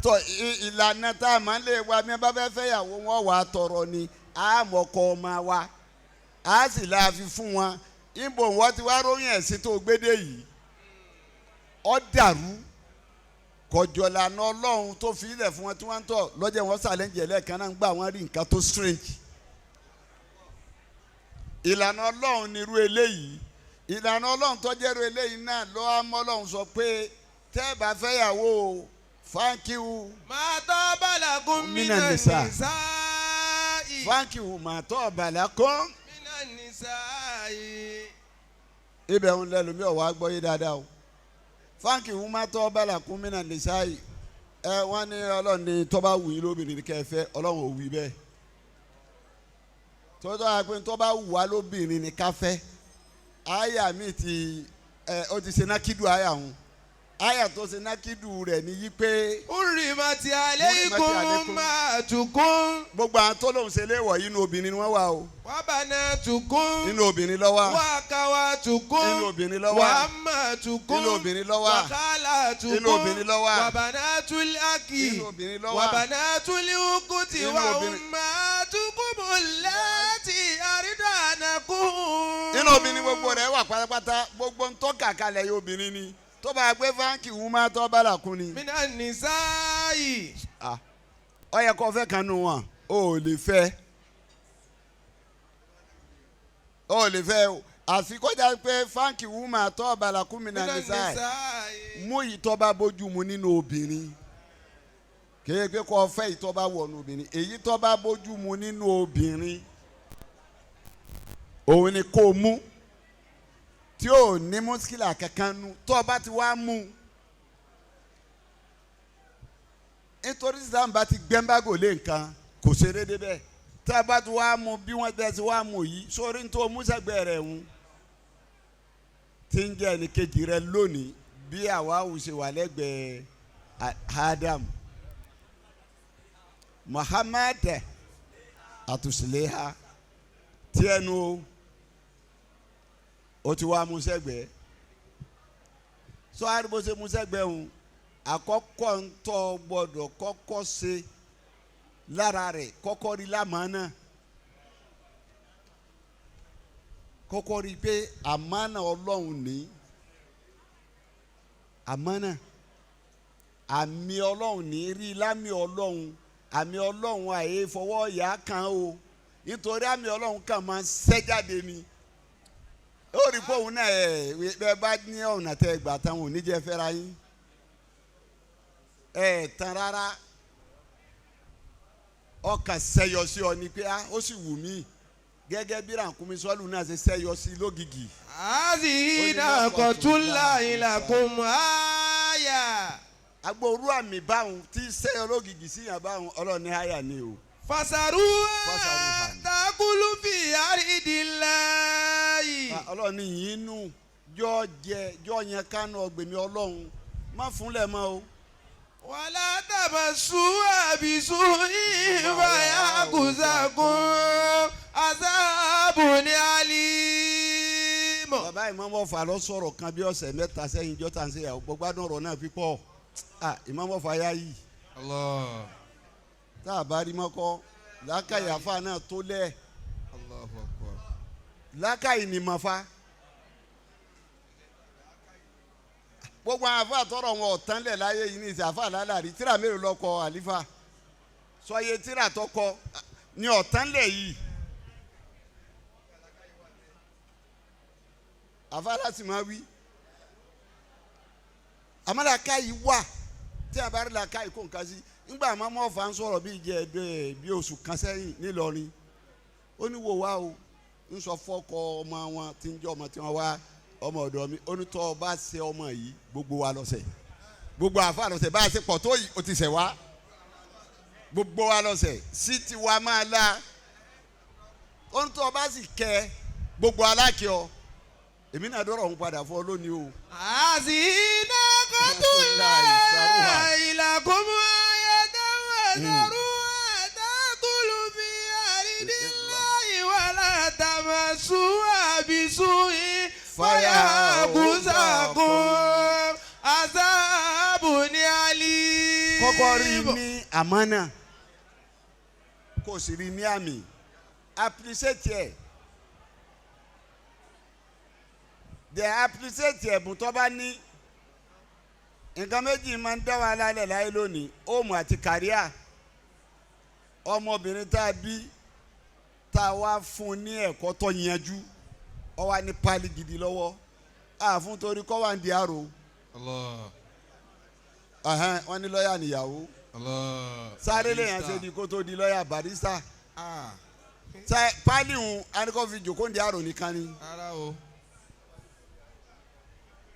tọ ìlànà tá a máa ń lè wa mi bá fẹ́ fẹ́yàwó wọn wà á tọrọ ni a mọ̀kọ́ ọmọ wa a sì láàfin fún wọn ibo wọn ti wá róyìn ẹ̀sìn tó gbédè yìí ọ dàrú kọjọlànà ọlọ́run tó fi ilẹ̀ fún wọn tí wọ́n ń tọ̀ lọ́jọ́ wọn sàlẹ̀ǹjẹ̀ ẹlẹ́ẹ̀kan náà ń gbà wọ́n rí nǹkan tó strange ìlànà ọlọ́run ni irú eléyìí ìlànà ọlọ́run tó jẹ́rú eléyìí náà lọ́wọ́ mọ́ ọlọ́run sọ pé tẹ́ ẹ bá fẹ́yàwó o fáńkìwù. Máa tọ́ bàlákùn mínà nìsáì. Fáńkìwù máa tọ́ bàlákùn. Mínà nìsáì. Ibẹ̀ ń lẹ́nu mi ò wá gbọ́ yé dáadáa o. Fáńkìwù máa tọ́ bàlákùn mínà nìsáì. Ẹ wọ́n ní ọlọ́run ní tó bá wù yín lóbìnrin kẹfẹ́ ọlọ́run ò wí bẹ́ẹ̀. Tọ́jọ́ àpé tó bá wù wá lóbìnrin ní káfẹ́. Àyà mi ti ẹ ó ti ṣe nákìdù àyà òun. Aya tó ṣe nákìdù rẹ̀ ní yí pé. Hurrimati alaykum ummahatukum. Gbogbo àwọn tó lóun ṣe léèwọ̀ inú obìnrin ni wọ́n wà o. Wa banatukum. Inú obìnrin ló wà. Wa akhawatukum. Inú obìnrin ló wà. Wa ammatukum. Inú obìnrin ló wà. Wa khalatukum. Inú obìnrin ló wà. Wa banatul akhi. Inú obìnrin ló wà. Wa banatul ukhti wa ummahatukum allati arda'nakum. Inú obìnrin gbogbo rẹ̀ wà pátápátá gbogbo ń tọ́ka kalẹ̀ yìí obìnrin ni tó bá gbé fáńkì wù má tó bá làkún ni. Mina nisa'i. Ó yẹ kó fẹ́ kan nù wọn o ò lè fẹ́ o ò lè fẹ́ o àfi kó já pé fáńkì wù má tó bá làkún mina nisa'i mú ìtọ́ bá bójú mu nínú obìnrin kéé pé kó fẹ́ ìtọ́ bá wọ̀nù obìnrin èyí tó bá bójú mu nínú obìnrin òun ni kó mú tí ò ní mọ́síkìlà kankan nu tó o bá ti wá mú nítorí sísan bá ti gbẹ́ńbágò lé nǹkan kò ṣe déédéé bẹ́ẹ̀ tá a bá ti wá mú bí wọ́n bẹ́ẹ̀ ti wá mú yìí sórí ní tó músẹ́gbẹ́ rẹ̀ ń tí ń jẹ́ ẹnìkejì rẹ lónìí bí àwa ò ṣe wà lẹ́gbẹ̀ẹ́ Adam Muhammad àtúnṣe tí ẹnu o ó ti wá musẹ́gbẹ́ sọ àdìbò ṣe musẹ́gbẹ́ ń àkọ́kọ́ ń tọ́ gbọ́dọ̀ kọ́kọ́ ṣe lára rẹ̀ kọ́kọ́ rí lámàánà kọ́kọ́ rí pé àmánà ọlọ́run ní àmánà àmì ọlọ́run ní rí lámì ọlọ́run àmì ọlọ́run àyè fọwọ́ yà á kan o nítorí àmì ọlọ́run kan máa ń ṣẹ́ jáde ni ó rí pé òun náà ẹ bẹ́ẹ̀ bá ní ọ̀nà tẹ́ gbà táwọn oníjẹ́ fẹ́ra yín ẹ tán rárá ọkàn sẹyọ sí ọ ni pé ó sì wù mí gẹ́gẹ́ bí rànkúnmí sọ́ọ̀lù náà ṣe sẹyọ sí lógìgì. àzìhìnà kọ̀túnlá ìlàkùn àyà. agbóoru àmì báwọn tí sẹyọ lógìgì síyàn báwọn ọlọ́ọ̀ni àyà ni o. Fasaruha takulu fi aridillahi. Ọlọ́run ní yín nù jọ jẹ jọ yẹn kánú ọgbẹ̀mí ọlọ́run má fúnlẹ̀ mọ́ o. Wàlá tàbàṣù àbísù ìfàyà kùsàkùn azáàbù ní alímọ̀. Bàbá Ìmáàmù Ọ̀fà lọ sọ̀rọ̀ kan bí ọ̀sẹ̀ mẹ́ta sẹ́yìn jọ́ta ń ṣe ìyàwó gbọ́gbádùn ọ̀rọ̀ náà pípọ̀ Ìmáàmù Ọ̀fà yá yìí. Allah. Tá a bá rí mọ́kọ́ làákàyàfà náà tó lẹ̀ làákàyè ni màfa. Gbogbo àwọn àfa tọrọ wọn ọ̀tán lẹ̀ láyé yìí ní ìsìn àfa lálàrí tíra mélòó lọ́kọ àlífà sọye tíra tọkọ ní ọ̀tán lẹ̀ yìí. Àfa láti máa wí. Àmàlàká yìí wà tí a bá rí làákà yìí kó nǹkan sí. Nígbà máa mọ́ ọ̀fà ń sọ̀rọ̀ bí ìjẹ́ ẹ̀dẹ́ bí oṣù kan sẹ́yìn nílọrin. Ó ní wo wá o, ń sọ fọ́kọ ọmọ wọn tí ń jẹ́ ọmọ tí wọ́n wá ọmọ ọ̀dọ̀ mi. Ó ní tọ́ ọ bá ṣe ọmọ yìí gbogbo wa lọ́sẹ̀, gbogbo àfa lọ́sẹ̀, bá a ṣe pọ̀ tó yìí o ti ṣẹ̀ wá, gbogbo wa lọ́sẹ̀ sí tiwa máa la. Ó ní tọ́ ọ bá sì kẹ gbogbo alákẹ́ ọ, èmi náà dọ́rọ̀ òun padà fún ọ lónìí o. Àzìnà kọ́tùlá ìlàkùnmọ́ ayẹ̀dáwọ̀ àtàkùlù bí àrídìlá ìwàlá tàmásù àbísù fàyà kùsàkùn àzàbù ní àlì. Kọ́kọ́ rí ní àmánà, kò sì rí ní àmì, appreciate ẹ̀, they appreciate ẹ̀bùn tó bá ní. Nǹkan méjì máa ń dá wa lálẹ́ láyé lónìí, òmù àti kàríà. Ọmọbìnrin tá a bí tá a wá fún ní ẹ̀kọ́ tó yanjú, ọ wá ní pálí gidi lọ́wọ́, a fún torí kọ́ wá ń di àrò. Allah. Wọ́n ní lọ́ọ̀yà níyàwó. Allah. Sáré lèèyàn ṣe di kó tó di lọ́ọ̀yà barista. Pálí ń anikọ́ fi jòkó ń di àrò nìkan ni. Ara o.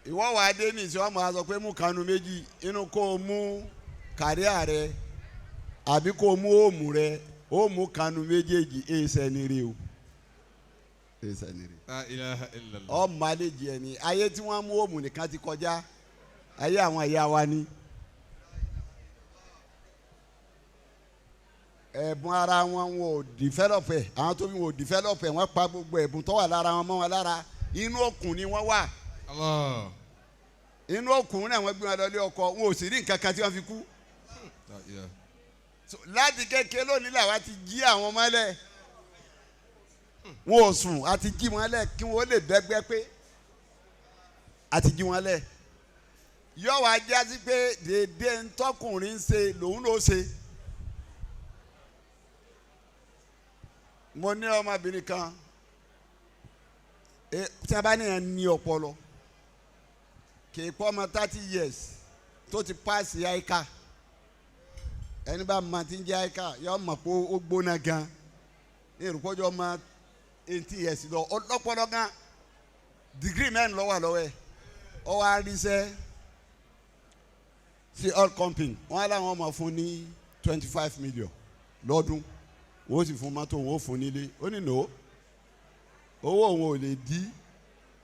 Ìwọ wà á dé ní ìsìn ọmọ a sọ pé mú kanu méjì inú kó o mú kàríà rẹ àbí kó o mú òmù rẹ, ó mú kanu méjèèjì èsẹ ni rí o, èsẹ ni rí. La ilaha illallah. Ọmọ àlejò ẹ ní ayé tí wọ́n mú òmù nìkan ti kọjá, ayé àwọn ìyá wa ni. Ẹ̀bùn ara wọn wọn ò dìfẹ́lọ̀pù ẹ̀, àwọn tó bí wọn ò dìfẹ́lọ̀pù ẹ̀, wọ́n pa gbogbo ẹ̀bùn tó wà lára wọn mọ́ wọn lára, inú òkun ni wọ́n wà. Allah. Inú òkun náà wọ́n gbé wọn lọ ilé ọkọ, wọn ò sì rí nǹkan kan tí wọ́n fi kú. Láti kékeré lónìí làwa ti jí àwọn mọ́lẹ̀, wọn ò sùn, a ti jí wọn lẹ̀ kí wọ́n lè dẹ́gbẹ́ pé a ti jí wọn lẹ̀. Yọ wá jásí pé dédé ntọ́kùnrin ń ṣe lòun ló ṣe. Mo ní ọmọbìnrin kan tí a bá níyàn ní ọpọlọ, kì í pọ́ ọmọ 30 years tó ti paasi àyíká. Ẹni bá ma ti ń jẹ́ àyíká yọ mọ̀ pé ó gbóná gan. Ní ìrùkọ́jọ́ ọmọ 80 years lọ ọlọ́pọlọ gan, degree mẹ́rin ló wà lọ́wọ́ ẹ̀. Ọ wá ríṣẹ́ sí oil company, wọ́n á láwọn ọmọ fún ní 25 million lọ́dún, wọ́n sì fún mọ́tò, wọ́n fún nílé. Ó ní no, owó òun ò lè dí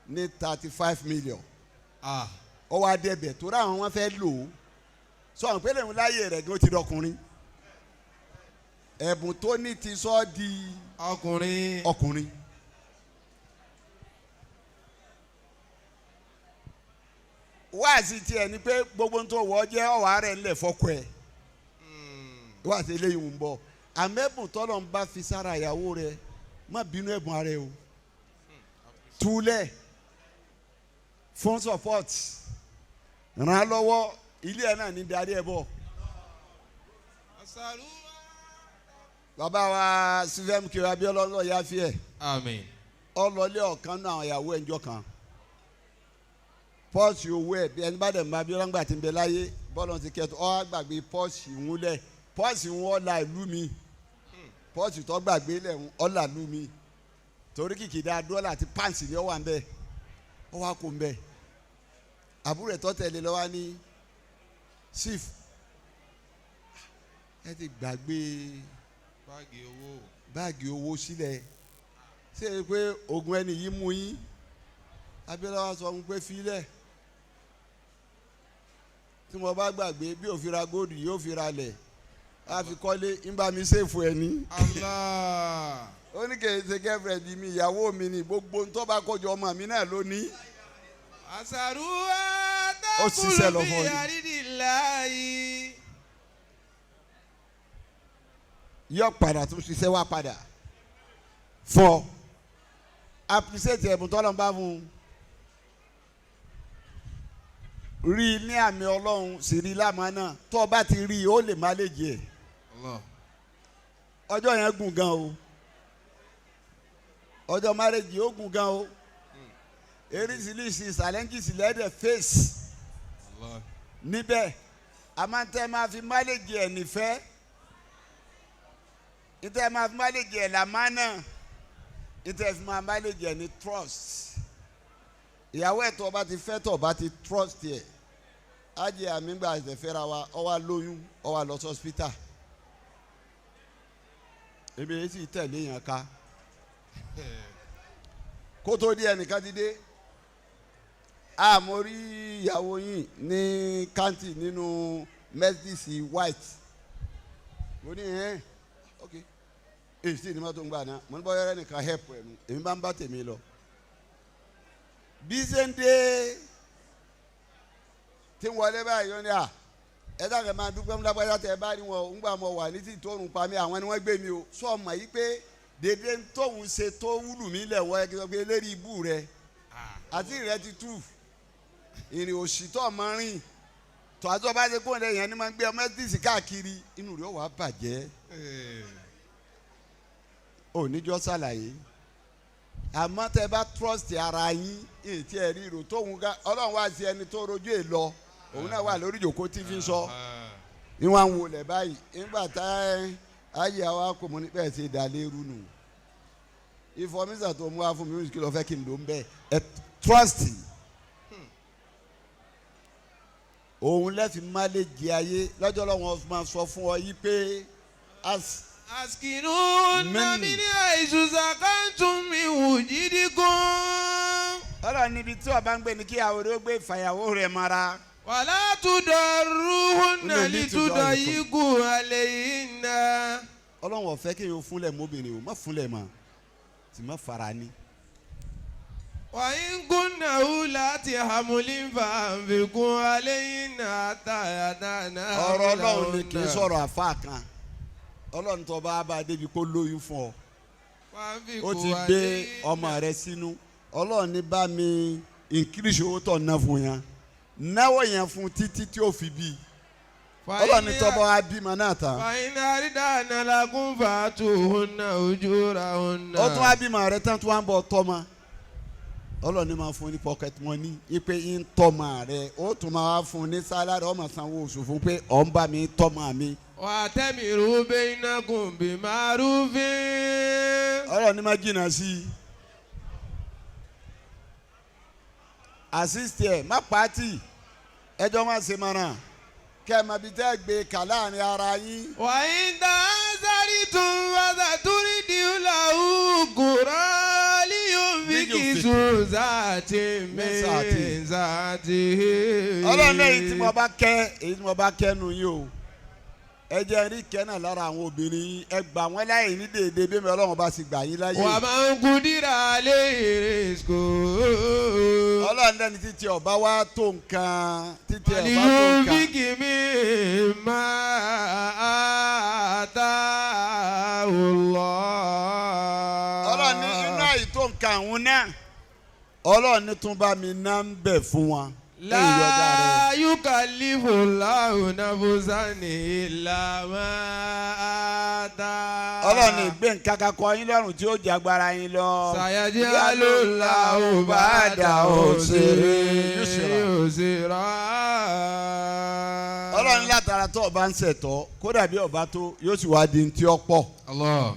ní 35 million. Ó wá débẹ̀ torí àwọn wọn fẹ́ lò ó, sọ àwọn pélé ń láyè rẹ̀ gan ti dọkùnrin. Ẹ̀bùn tó ní ti sọ di ọkùnrin. Ọkùnrin. Wáàsí tiẹ̀ ni pé gbogbo ń tó wọ́ jẹ́ ọ̀wá rẹ̀ ńlẹ̀ fọ́kọ ẹ̀. Wáàsí eléyìí ń bọ̀, àmẹ́bùn tọ́lọ̀ ń bá fi sára ìyàwó rẹ̀, má bínú ẹ̀bùn ara ẹ o, túlẹ̀ fún support, ràn án lọ́wọ́, ilé ẹ̀ náà ní darí ẹ̀ bọ̀. Bàbá wa Stephen K. Abiola lọ ya fi ẹ̀. Àmín. Ọlọ́lé ọ̀kan náà àwọn ìyàwó ẹ̀ ń jọ kan. Pọ́ọ̀sì owó ẹ̀ bí ẹni bá dẹ̀ mọ Abiola ńgbà tí ń bẹ láyé, bọ́ọ̀lù ti kẹ́tọ́, ọ́ gbàgbé pọ́ọ̀sì ń lẹ̀, pọ́ọ̀sì ń ọ̀la ìlú mi, pọ́ọ̀sì tó gbàgbé lẹ̀ ń ọ̀la ìlú mi, torí kìkìdá dọ́là àti pàǹsì ni ó wà ń bẹ̀, ó wà kó ń bẹ̀. Àbúrò ẹ̀ tó tẹ̀lé lọ́wọ́ ní sif, ẹ ti gbàgbé báàgì owó sílẹ̀, ṣé é pé oògùn ẹni yìí mú yín? Abiola wa sọ fún pé filẹ̀, tí mo bá gbàgbé bí òfin ra góòdù yóò fi ra lẹ̀, a fi kọ́lé ń bá mi ṣèfù ẹ ní. Allah. Ó ní kì í ṣe girlfriend mi, ìyàwó mi ni, gbogbo ń tó bá kọjọ ọmọ mi náà ló ní. Àṣàrù Ó ṣiṣẹ́ lọ àtàkùlù fún ọ bí ni. àrídìláyé. Yọ padà tún ṣiṣẹ́ wá padà fún ọ, appreciate ẹ̀bùn tọ́lọ̀ ń bá fún un. Rí i ní àmì Ọlọ́run, sì rí i lámàánà. Tó o bá ti rí i, ó lè má lè jẹ. Ọjọ́ yẹn gùn gan o, ọjọ́ marriage ó gùn gan o. Eríṣiríṣi challenges lẹ́dẹ̀ face níbẹ̀. Àmọ́ tẹ́ máa fi manage ẹ̀ nífẹ̀ẹ́, ìtẹ́ máa fi manage ẹ̀ làmánà, ìtẹ́ fi máa manage ẹ̀ ní trust. Ìyàwó ẹ̀ tó o bá ti fẹ́, tó o bá ti trust ẹ̀, ájẹ àmì gbà ẹ̀sẹ̀ fẹ́ra wa, ọ wá lóyún, ọ wá lọ sí hospital. Èmi yìí sì tẹ̀lé yẹn ká kó tó di ẹnìkan ti dé. Àmọ́ rí ìyàwó yìí ní kántì nínú Mercedes white. Mo ní ẹ̀ ok, èyí sì ni mọ́tò ń gbà náà. Mo ní bọ́ yọrọ ẹnìkan help ẹ̀ nu, èmi bá ń bá tèmi lọ. Bí ṣe ń dé tí ń wọlé báyìí, ó ní à ẹ dàgbẹ́ máa dúpẹ́ ńlágbájá tẹ ẹ bá rí wọn o, ńgbà mo wà ní tí tóorùn pa mí, àwọn ni wọ́n gbé mi o. Sọ ma yìí pé dédé tóun ṣe tó wúlù mí lẹ̀ wọ́ ẹ kí n sọ pé eléyìí ibú rẹ àti rẹ ti tú ìrìn òsì tó ọmọ rìn tó àti ọba ṣe kóńdé yẹn ni máa ń gbé ọmọ ẹ́tíìsì káàkiri, inú rẹ̀ wàá bàjẹ́. Ò níjọ́ ṣàlàyé. Àmọ́ tẹ bá trust ara yín, èyí tí ẹ rí ìrò tóun ká Ọlọ́run wá sí ẹni tó rojú è lọ, òun náà wà lórí ìjòkó tí fi ń sọ ìwọ̀n àwọn wòlẹ̀ báyìí. Nígbà tá ayé àwa kò mú ní bẹ́ẹ̀ ṣe dà lérú nù. Ìfọ̀mísà tó mú wá fún mi, kí ló fẹ́ kí n lò ń bẹ́ẹ̀ ẹ trust òun lẹ́fì má lè jẹ ayé lọ́jọ́ lọ́wọ́ máa sọ fún ọ yí pé as أسكنوهن من- من حيث سكنتم من وجدكم Ọlọ́run níbi tí ọba ń gbé ni kí àwọn ó gbé ìfàyàwó rẹ̀ mara. ولا تضروهن Ó ní لتضيقوا عليهن. Ọlọ́run ò fẹ́ kí n fúnlẹ̀ mọ́bìnrin o, má fúnlẹ̀ mọ́ tí má fara ní. وإن كن أولات حمل فأنفقوا عليهن حتى يضعن Ọ̀rọ̀ Ọlọ́run ni, kì í حملهن. sọ̀rọ̀ àfa kan. Ọlọ́run tó bá bá a débi kó lóyún fún ọ, ó وأنفقوا ti gbé عليهن. ọmọ rẹ sínú. Ọlọ́run ní bá mi increase owó tó ná fún yẹn, náwó yẹn fún títí tí ó fi bí. Ọlọ́run ní tọ́ bá wa bímọ náà tán, فإن أرضعن لكم فآتوهن أجورهن. ó tún wá bímọ rẹ tán, tún wá ń bọ̀ tọ́mọ. Ọlọ́run ní máa fún ní pocket money ipe ń tọ́mọ rẹ, ó tún máa wá fún ní salary, ó máa sanwó oṣù fún pé ọ̀ ń bá mi tọ́mọ mi. وأتمروا بينكم بمعروف. Ọlọ́run ní máa jìnnà sí i, assist ẹ̀, má pàtì, ẹjọ́ má ṣe mọ̀ràn kẹ́ ẹ máa bí tẹ́ gbé kà láàrin ara yín. وإن تعذرتم فسترضع له أخرى لينفق ذو سعة من سعته. Ọlọ́run náà, èyí tí mo bá kẹ́, èyí tí mo bá kẹ́ nu yín o, ẹ jẹ́ rí kẹ́ náà lára àwọn obìnrin yín. Ẹ gbà wọ́n láyè ní dèédé bí mi Ọlọ́run bá sì gbà yín láyè. ومن قدر عليه رزقه Ọlọ́run lẹ́ni títí ọba wá tó nǹkan, títí ọba tó nǹkan, فلينفق مما آتاه الله. Ọlọ́run ní inú àyè tó nǹkan àwọn náà, Ọlọ́run ní tún bá mi ná ń bẹ̀ fún wọn. Lẹ́yìn yọ̀dá rẹ̀. لا يكلف الله نفسا إلا ما آتاها. Ọlọ́run ní gbé nǹkan kan kọ yín lọ́rùn tí ó jẹ́ agbára yín lọ. سيجعل الله بعد عسر يسرا. Ọlọ́run látara tó ọba ń ṣẹ̀tọ́, kódà bí ọba tó yóò sì wá di ntí ọ̀pọ̀ Allah.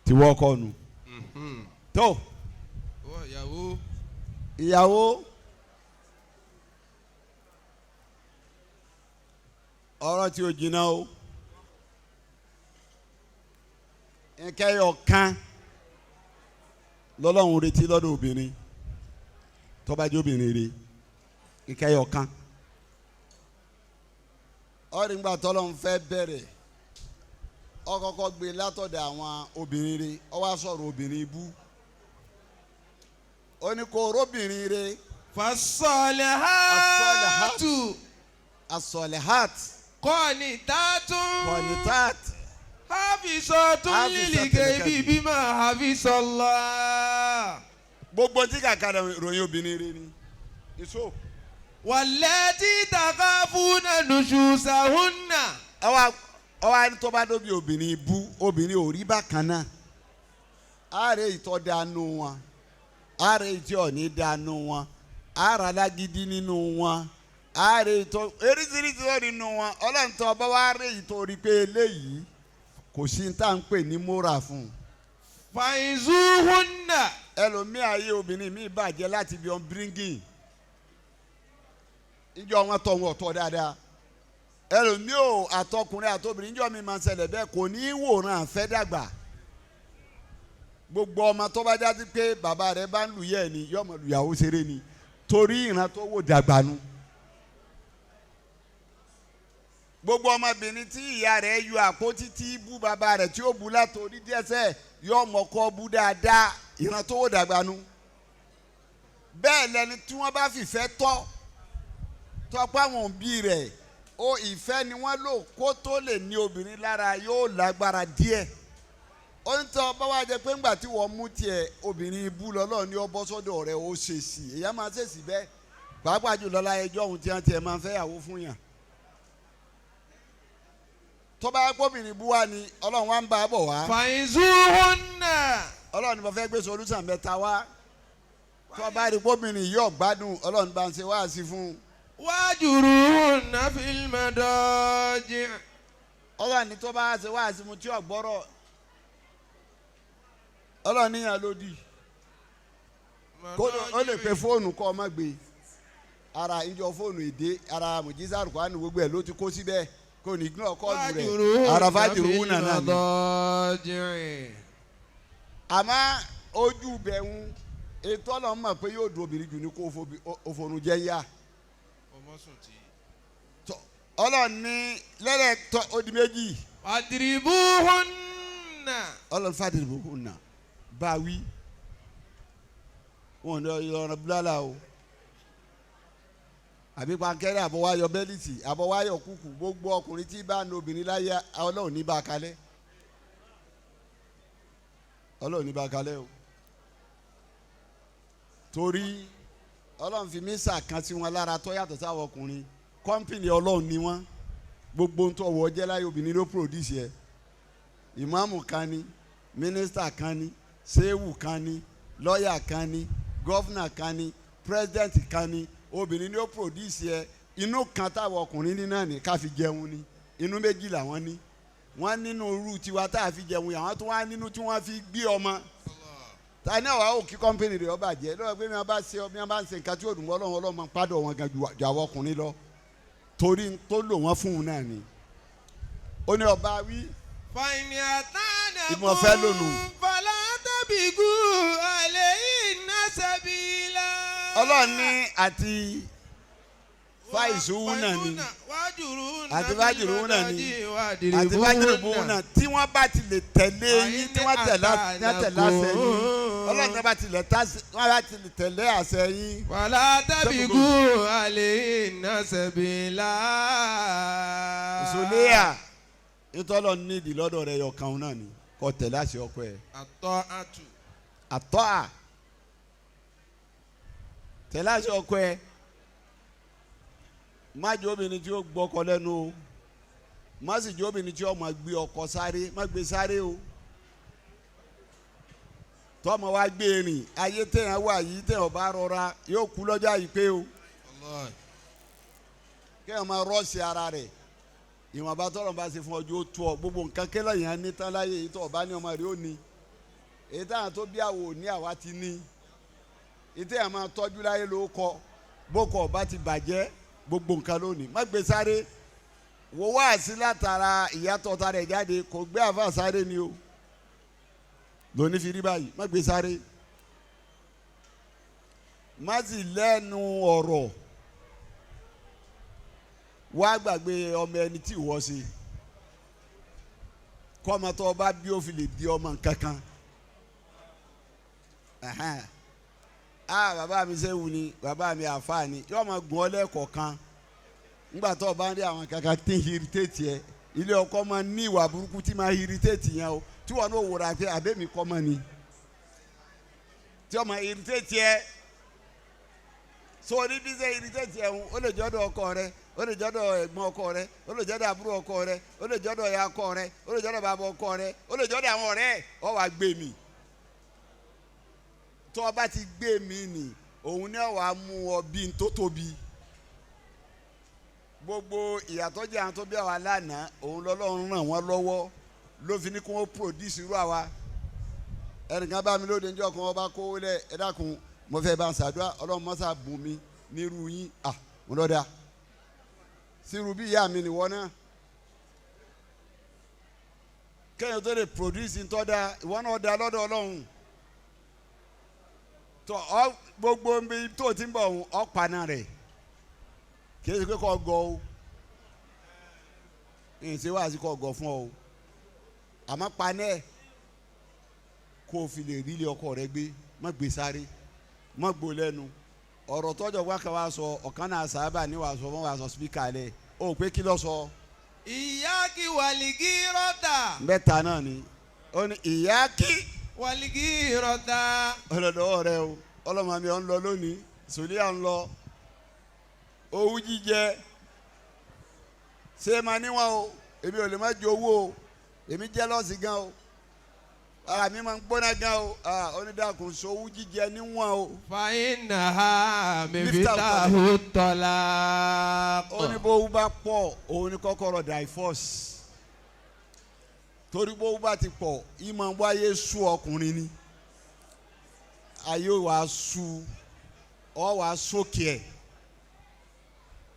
tí wọ́n kọ́ nu. Tó ìyàwó. ìyàwó, ọ̀rọ̀ tí ó jìnnà o, nkẹyọ kan lọ́lọ́run retí lọ́dọ̀ obìnrin tó bá jẹ́ obìnrin rẹ̀, nkẹyọ kan. Ọ̀rìngbà tọ́lọ́run fẹ́ bẹ̀rẹ̀, ó kọ́kọ́ gbé látọ̀dọ̀ àwọn obìnrin rẹ̀, ó wá sọ̀rọ̀ obìnrin ibú, ó ní kó róbìnrin rẹ̀. فالصالحات asọ̀lẹ̀hát قانتات kọ̀nìtàt حافظات حافظات للغيب للغيب. بما حفظ الله. Gbogbo tí kàkà ròyìn obìnrin rẹ̀ ni ìṣó. والتي تخافون نشوزهن ọwọ́ ọwọ́ tó bá dóbi obìnrin bú obìnrin ò rí bákan náà àárẹ̀ ìtọ́ dànù wọn àárẹ̀ ìtí ọ̀ní dànù wọn àárẹ̀ alágídí nínú wọn àárẹ̀ ìtọ́ eríṣiríṣi ó nínú wọn ọlọ́run tó ọba wa rẹ̀ ìtọ́ rí pé eléyìí kò sí ní tá à ń pè ní móra fún un فعظوهن ẹlòmíì ayé obìnrin mi bàjẹ́ láti bí ọ̀n bíríngìn ìjọ wọn tọ̀ wọn ọ̀tọ̀ dáadáa ẹlòmíì ò àtọkùnrin àtobìnrin ìjọ mi máa ń ṣẹlẹ̀ bẹ́ẹ̀ kò ní í wòran àfẹ́ dàgbà gbogbo ọmọ tó bá jáde pé bàbá rẹ̀ bá ń lù yẹ́ ẹ̀ ni yọmọ lùyàwó ṣeré ni torí ìran tó wò dàgbà nu gbogbo ọmọbìnrin tí ìyá rẹ̀ yọ àpótí tí bú bàbá rẹ̀ tí ó bu látòrí díẹ̀sẹ̀ yọ ọmọ kọ́ bú dáadáa ìran tó wò dàgbà nu bẹ́ẹ̀ lẹni tí wọ́n bá fìfẹ́ tọ́ tọ́pọ̀ àwọn òbí rẹ̀ ó ìfẹ́ ni wọ́n lò kó tó lè ní obìnrin lára yóò lágbára díẹ̀ ó ń tọ́ bá wá jẹ pé ńgbà tí wọ́n mú tiẹ̀ obìnrin ibú lọ́lọ́ ni ó bọ́ sọ́dọ̀ rẹ̀ ó ṣèṣì èyí máa ṣèṣì bẹ́ẹ̀ pàápàá jùlọ láyé ẹjọ́ ohun tí wọ́n tiẹ̀ máa ń fẹ́yàwó fún yàn tó bá gbóbìnrin bú wá ni ọlọ́run wá ń bá a bọ̀ wá فعظوهن ọlọ́run ni mo fẹ́ gbé solúsàn mẹ́ta wá tó bá rí gbóbìnrin yìí ọ̀gbádùn ọlọ́run bá ń ṣe wáàsí fún un واهجروهن في المضاجع ọlọ́run ni tó bá ṣe wáàsí mu tí ọ̀gbọ́rọ̀ ọlọ́run níyàn lódì kó ó lè pe fóònù kọ́ ọ má gbé ara ìjọ fóònù èdè ara mùjísà rùkọ́ánù gbogbo ẹ̀ ló ti kó síbẹ̀ kò ní ignore kọ́ọ̀lù rẹ̀ ara fàjùrù náà náà ni. المضاجع àmọ́ ojú bẹ̀rù ètò ọlọ́run mọ̀ pé yóò dùn obìnrin jù ní kó òfòrùn jẹ́ yá Tọ́, ọlọ́run ní lẹ́lẹ̀ tọ́ ó di méjì واضربوهن ọlọ́run fàdé ìbùkún nà bá wí wọn ò ní ọ̀rọ̀ búlálà o àbí pankẹ́rẹ́ àbọ̀wáyọ bẹ́líìtì àbọ̀wáyọ kúkú gbogbo ọkùnrin tí bá nu obìnrin láyé ọlọ́run ní bá a kalẹ̀ ọlọ́run ní bá a kalẹ̀ o torí ọlọ́run fi mísà kan sí wọn lára tó yàtọ̀ sáwọn ọkùnrin kọ́ńpìnì ọlọ́run ni wọ́n gbogbo ń tọ́wọ́ jẹ́ láyé obìnrin ló produce yẹ ìmáàmù kan ni mínísítà kan ni sẹ́wù kan ni lọ́ọ̀yà kan ni gọ́fúnà kan ni pírẹ́sidẹ̀ntì kan ni obìnrin ni ó produce yẹ inú kan táwọn ọkùnrin ní náà ní ká fi jẹun ni inú méjì làwọn ní wọ́n nínú irú tiwa tá a fi jẹun àwọn tó wá nínú tí wọ́n fi gbé ọmọ ta ní àwa ò kí kọ́mpìnì rẹ̀ ọba jẹ́ lọ́wọ́ pé mi bá ṣe mi bá ń ṣe nǹkan tí yóò dùn mọ́ ọlọ́run ọlọ́run máa ń pàdọ̀ wọn gan ju àwọn ọkùnrin lọ torí tó lò wọ́n fún un náà ni ó ní ọba wí فإن أطعنكم Ìmọ̀ fẹ́ lónìí. فلا تبغوا عليهن سبيلا ọlọ́run ní àti fáìsùwúnà ni àti fájìrúwúnà ni àti fájìrúwúnà tí wọ́n bá ti lè tẹ̀lé yín tí wọ́n tẹ̀lé àṣẹ yín ọlọ́run tí wọ́n bá ti lè tẹ̀lé àṣẹ yín. wàlá tàbíkú àlè sẹ̀bìlà. Zuleya ìtọ́lọ̀ nídìí lọ́dọ̀ rẹ̀ yọkan náà ni kò tẹ̀lé àṣẹ ọkọ ẹ̀. Àtọ́ àtù. Àtọ́ à tẹ̀lé àṣẹ ọkọ ẹ̀ má jẹ́ obìnrin tí ó gbọ́kọ lẹ́nu o má sì jẹ́ obìnrin tí ó máa gbé ọkọ sáré má gbé sáré o tọ́mọ wa gbé rìn ayé téèyàn wà yìí téèyàn bá rọra yóò kú lọ́jọ́ àyípé o kéèyàn máa rọ́ọ̀sì ara rẹ̀ ìwọ̀nba tọ́lọ̀ bá ṣe fún ọjọ́ ó tó ọ gbogbo nǹkan kélé yẹn ní tán láyé èyí tó ọba ní ọmọ rẹ̀ ó ní èyí táwọn tó bí àwò ní àwa ti ní èyí téèyàn máa tọ́jú láyé ló kọ bókọ ọba ti bàjẹ́ gbogbo nǹkan lónìí má gbé sáré wò wá sí látara ìyàtọ̀ ta rẹ̀ jáde kò gbé àfa sáré ni o lóní fi rí báyìí má gbé sáré má sì lẹ́nu ọ̀rọ̀ wá gbàgbé ọmọ ẹni tí ìwọ ṣe kọ́ ọmọ tó o bá bí ó fi lè di ọmọ nǹkan kan ah bàbá mi sẹ́wù ni bàbá mi àfa ni yóò máa gùn ọ́ lẹ́ẹ̀kọ̀ọ̀kan ńgbà tó o bá ń rí àwọn kankan tí ń irritate yẹ ilé ọkọ máa ní ìwà burúkú tí máa irritate yẹn o tí wọn náà wòrà pé àbẹ́mi kọ́ mọ́ ni tí ó máa irritate yẹ So ní bí sẹ́ irritate ẹ̀hún ó lè jọ́dọ̀ ọkọ rẹ, ó lè jọ́dọ̀ ẹ̀gbọ́n ọkọ rẹ, ó lè jọ́dọ̀ àbúrò ọkọ rẹ, ó lè jọ́dọ̀ ìyá ọkọ rẹ, ó lè jọ́dọ̀ bàbá ọkọ rẹ, ó lè jọ́dọ̀ àwọn ọ̀rẹ́ ẹ̀, ó wàá gbé mi. Tó o bá ti gbé mi nì, òun náà wàá mú ọ bí n tó tóbi. Gbogbo ìyàtọ̀ jẹ́ àwọn tó bí àwa lánàá, òun lọ́lọ́run ràn wọ́n lọ́wọ́ ló fi ní kí wọ́n produce irú àwa. Ẹnìkan bá mi lóde níjọ́ kan, ọba kó lẹ̀, ẹ dákun, mo fẹ́ bá ń ṣàdúrà, Ọlọ́run mọ́sá bùn mi nírú yín. À mo lọ́ da sírú bí ìyá mi nìwọ náà. Kéèyàn tó lè produce ntọ́ da, ìwọ náà da lọ́dọ̀ Ọlọ́run. Tó ọ gbogbo ibi tó ti ń bọ̀ ọ̀hún ọ paná rẹ̀, kì í ṣe pé kọ́ gọ o, ìṣe wá sí kọ́ gọ fún ọ o, àmọ́ paná ẹ̀ kó o fi lè rí ilé ọkọ rẹ gbé, má gbé sáré, má gbó lẹ́nu. Ọ̀rọ̀ tọ́jọ́ wákà wá sọ ọ̀kan náà sábà ní wàá sọ fún wàá sọ spíkà lẹ̀ o pé kí ló sọ. Ìyáàkì wàlìgírọ́tà. Mẹ́ta náà ni ó ní ìyáàkì wàlìgírọ́tà. Ọlọ́dọ̀ rẹ o, ọlọ́mọ mi ò ń lọ lónìí, sòlíà ń lọ, owú jíjẹ ṣé máa níwọ̀n o, èmi ò lè má jẹ owó o, èmi jẹ́lọ́sì gan o, ara mi máa ń gbóná gan o, onídàkùn sowú jíjẹ níwọ̀n o. Fàyínà miftahu talaq. Ó ní bó bá pọ̀, òun ní kọ́kọ́rọ́ divorce, torí bó bá ti pọ̀, ìmọ̀ wáyé sú ọkùnrin ni, ayé wàá sú ọ, wàá sókè ẹ̀.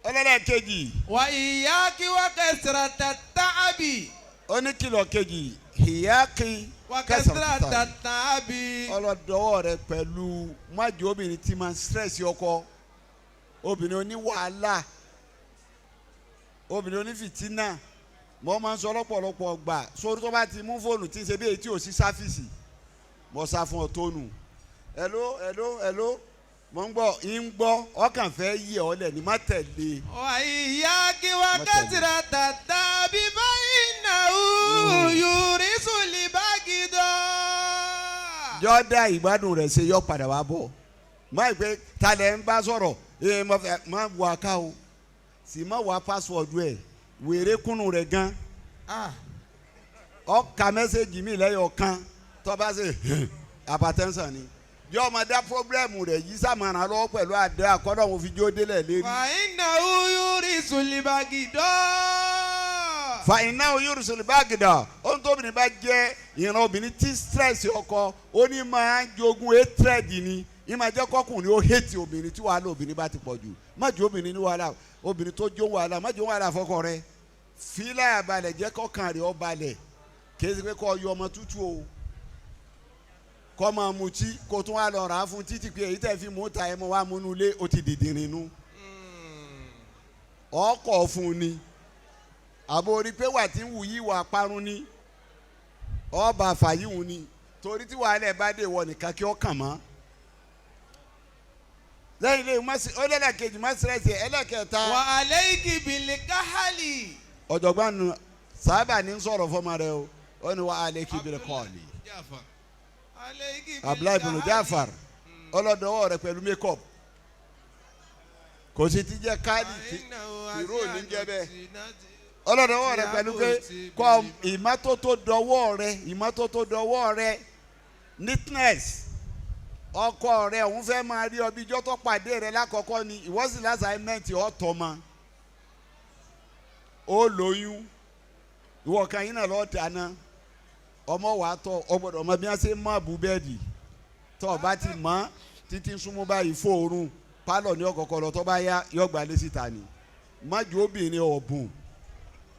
Ọlọ́dà kejì. Wà ìyáàkì wà kasrata ta'abi. Ó ní kìlọ̀ kejì, ìyáàkì Wà kasrata ta'abi. Ọlọ́dọ̀wọ́ rẹ pẹ̀lú májò obìnrin tí máa ń stress ọkọ, obìnrin oní wàhálà, obìnrin onífìtínà. Mo máa ń sọ lọ́pọ̀lọpọ̀ gbà sórí tó bá ti mú fóònù tí ń ṣe bí èyí tí ò sí sáfìsì, mo sá fún ọ tónù. Hello, hello, hello, mo ń gbọ́ ń gbọ́, ọkàn fẹ́ yí ọ lẹ̀ ní má tẹ̀lé. Wà ìyáàkì wà Má tẹ̀lé. kasrata ta'abi fa'innahu yurisul bagida. Jọ́dá ìgbádùn rẹ̀ ṣe yọ padà wá bọ̀, má pé talẹ̀ ń bá sọ̀rọ̀ ee, mo fẹ́ má wà ká o, sì má wà pásíwọ̀dù ẹ̀, wèrè kúnnù rẹ̀ gan. Ọkà mẹ́sẹ̀gì mi lẹ́yìn ọ̀kan tó bá ṣe hypertension ni, yọ ọmọ dá pọ́blẹ́mù rẹ̀ yìí sàmàrà lọ́wọ́ pẹ̀lú àdá àkọ́dọ̀ òun fi jó délẹ̀ lérí. Fa'innahu yurisul bagida. Fa iná yorùsọ̀lù báàgìdà, ohun tó obìnrin bá jẹ́ ìran obìnrin tí stress ọkọ, ó ní máa ń jogún hatred ni, ní máa jẹ́ kọ́kùnrin ó hate obìnrin tí wàhálà obìnrin bá ti pọ̀ jù. Má jẹ́ obìnrin ní wàhálà, obìnrin tó jó wàhálà, má jẹ́ wàhálà fọkọ rẹ, fílà balẹ̀, jẹ́ kọ́kàn rẹ̀ ó balẹ̀. Kì í ṣe pé kọ́ yọ ọmọ tútù o, kọ́ máa mutí kó tún wá lọ rà á fún títí pé èyí tẹ̀ fi mú ta ẹ̀ mọ́ wá múnú ilé, ó ti dìdìrín nu ọkọ̀ fún un ni, àbò orí pé wà tí ń wù yí wà parun ni, ọba fàyíhun ni, torí tí wàhálà ẹ̀ bá dé wọ nìkan kí ó kàn mọ́. Lẹ́yìn lẹ́yìn ó lẹ́lẹ́kejì má sírẹ́sì ẹlẹ́kẹta. Wà alayki bil kahali. Ọ̀jọ̀gbọ́n nu sábà ní sọ̀rọ̀ fọmọ rẹ o, ó ní wà alayki bil kọ́ọ̀lì. Alayki bil Abdullahi bin kahali. Jafar, ọlọ́dọ̀wọ́ rẹ pẹ̀lú makeup, kò sì ti jẹ́ káàdì tìró ní jẹ́ bẹ́ẹ̀. Ọlọ́dọ̀wọ́ rẹ pẹ̀lú pé kọ́ ìmọ́tótó dọwọ́ rẹ, ìmọ́tótó dọwọ́ rẹ, neatness. Ọkọ rẹ òun fẹ́ máa rí ọbí ijọ́ tó pàdé rẹ lákọ̀ọ́kọ́ ni, ìwọ sì lásàámẹ́ǹtì ọ̀tọ̀ ma ó lóyún, ìwọ kan yín náà lọ́ọ́ dáná, ọmọ wàá tọ ọgbọ́dọ̀ ọmọ bí wọ́n ṣe mọ́ àbú bẹ́ẹ̀dì tọ́ ọ bá ti mọ́ títí ń súnmọ́ báyìí fóorùn pálọ̀ ní ọ̀kọ̀ọ̀kọ̀ lọ, tó bá yá yọgbà lé síta ni. Májú obìnrin ọ̀bùn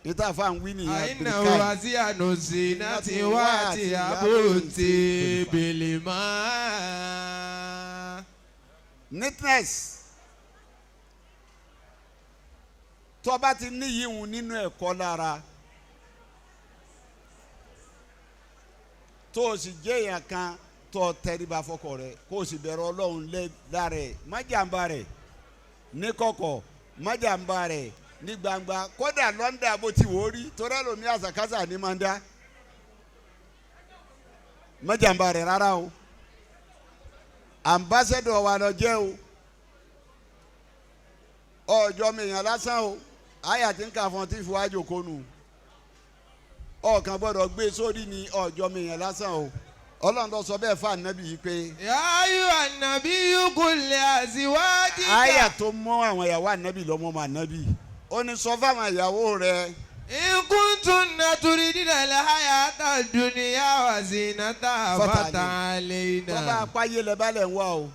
níta fà ń wí nìyẹn. Àìnà Abdulkai. wá sí ànòsí láti wá àti àbòtí bèlè mọ́. Neatness tó bá ti níyìí nínú ẹ̀kọ́ lára, tó o sì jẹ́ èèyàn kan tó o tẹríba fọkọ rẹ, kó o sì bẹ̀rù Ọlọ́run lára ẹ̀, má jàǹbá rẹ̀ ní kọ̀kọ̀, má jàǹbá rẹ̀ ní gbangba, kódà lọ́ndà bó ti wò ó rí, torí ẹlòmí àṣàkáṣà ní máa ń dá, má jàǹbá rẹ̀ rárá o. Ambassador wa lọ jẹ́ o, Ọjọ́ mi èèyàn lásán o. Àyà tí ń kà fún ọ tí fi wá jòkó nù. Ọ̀kan gbọ́dọ̀ gbé sórí ni ọjọ́ mi èèyàn lásán o. Ọlọ́run tó sọ bẹ́ẹ̀ fún ànábì yìí pé. يا أيها النبي قل لأزواجك. Àyà tó mọ́ àwọn ìyàwó ànábì lọ́mọ́ mọ́ ànábì. Ó ní sọ fáwọn ìyàwó rẹ̀. إن كنتن تردن الحياة الدنيا وزينتها فتعالين. فتعالين. Tó bá apáyé lẹ bá lẹ̀ ń wá o.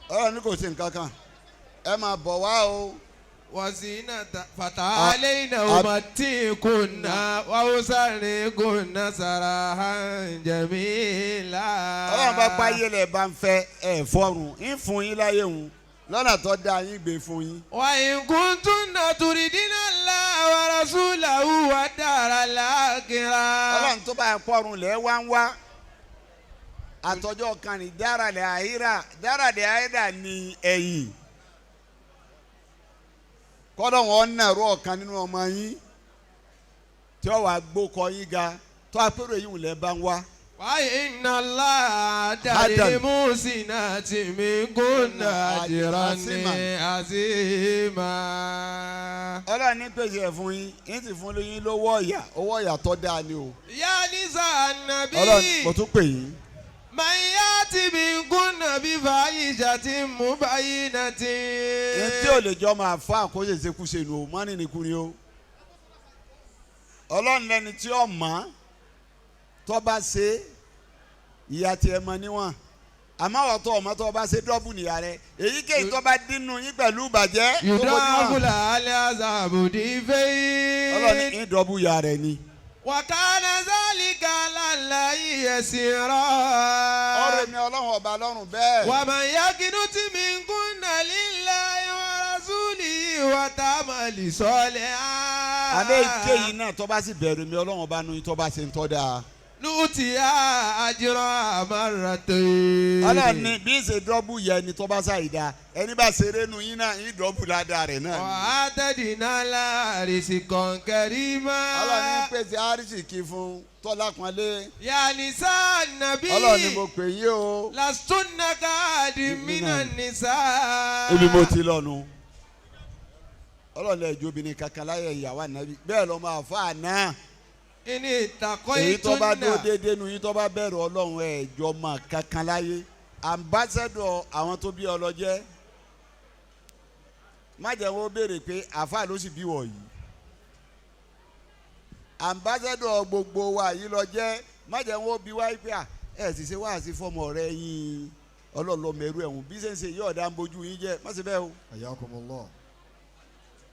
Ọlọ́run ní kò sí nǹkan kan. Ẹ máa bọ̀ wá o. وزينتها فتعالين أمتعكن وأسرحكن سراحا جميلا. Ọlọ́run bá páyé lẹ̀ bá ń fẹ́ ẹ̀ fọ́run ń fún yín láyé òun lọ́nà tó dáa yín gbé fún yín. وإن كنتن تردن الله ورسوله والدار الآخرة. Ọlọ́run tó bá pọ́run lẹ̀ wá ń wá àtọ́jọ́ kan ní dáralẹ̀ àhírà dáralẹ̀ àhírà ní ẹ̀yìn kọ́dọ̀ wọn nàró ọ̀kan nínú ọmọ yín tí ó wàá gbókọ yín ga tó apérò yìí lẹ̀ bá ń wá. وإن الله للمحسنات منكن أجرا عظيما. Ọlọ́run ní pèsè ẹ̀ fún yín yín sì fún yín lówó ọ̀yà owó ọ̀yà tó dáa ni o. يا نساء Ọlọ́run mo النبي tún pè yín. من يأت منكن بفاحشة مبينة. Etí ò lè jọ máa fa àkóso ìṣekúṣe nù o mọ́ni nìkú ni o. Ọlọ́run lẹni tí ó mọ̀ tó bá ṣe ìyá tiẹ̀ mọ níwọ̀n àmọ́ àwọn tó ọmọ tó bá ṣe dọ́bù nìyá rẹ èyíkéyìí tó bá dínú yín pẹ̀lú ìbàjẹ́ tó bó يضاعف níwọ̀n. لها العذاب Ọlọ́run ضعفين. ní dọ́bù ìyá rẹ ni. وكان ذلك على الله يسيرا. Ọ̀rẹ́ mi Ọlọ́run ọba lọ́rùn bẹ́ẹ̀. ومن يقنت منكن لله ورسوله وتعمل صالحا. Adé ìkéyìí náà tó bá sì bẹ̀rù mi Ọlọ́run ọba nu yín tó bá ṣe ń tọ́ da. نؤتيها أجرها مرتين. Ọlọ́run ní bí ṣe dọ́bù yẹ ẹni tó bá ṣàìdá ẹni bá ṣeré nu yín náà yín dọ́bù ládàá rẹ̀ náà ni. وأعتدنا لها رزقا كريما. Ọlọ́run ní pèsè àrísìkí fún tọ́lá kanlé. يا نساء النبي Ọlọ́run ní mo pè yín o. لستن كأحد من النساء. Ibi mo ti lọ́nu. Ọlọ́run lè ju obìnrin kankan láyé ìyàwó ànábì bẹ́ẹ̀ lọ́mọ àfa náà. إن Èyí tó bá dúró اتقيتن. déédéé nu yín tó bá bẹ̀rù Ọlọ́run ẹ̀ jọ mọ̀ kankan láyé. Ambassador àwọn tó bí ọlọ́jẹ́. Má jẹ́ wọ́n béèrè pé àfa ló sì bí wọ̀ yìí. Ambassador gbogbo wa yìí lọ jẹ́ má jẹ́ wọ́n bí wáyé pé à ẹ̀ sì ṣe wáàsí fọmọ ọ̀rẹ́ yín ọlọ́ọ̀lọ́mọ ẹrú ẹ̀hún bí ṣe ń ṣe yóò dá ń bójú yín jẹ́ má ṣe bẹ́ẹ̀ o. Ayakumullah.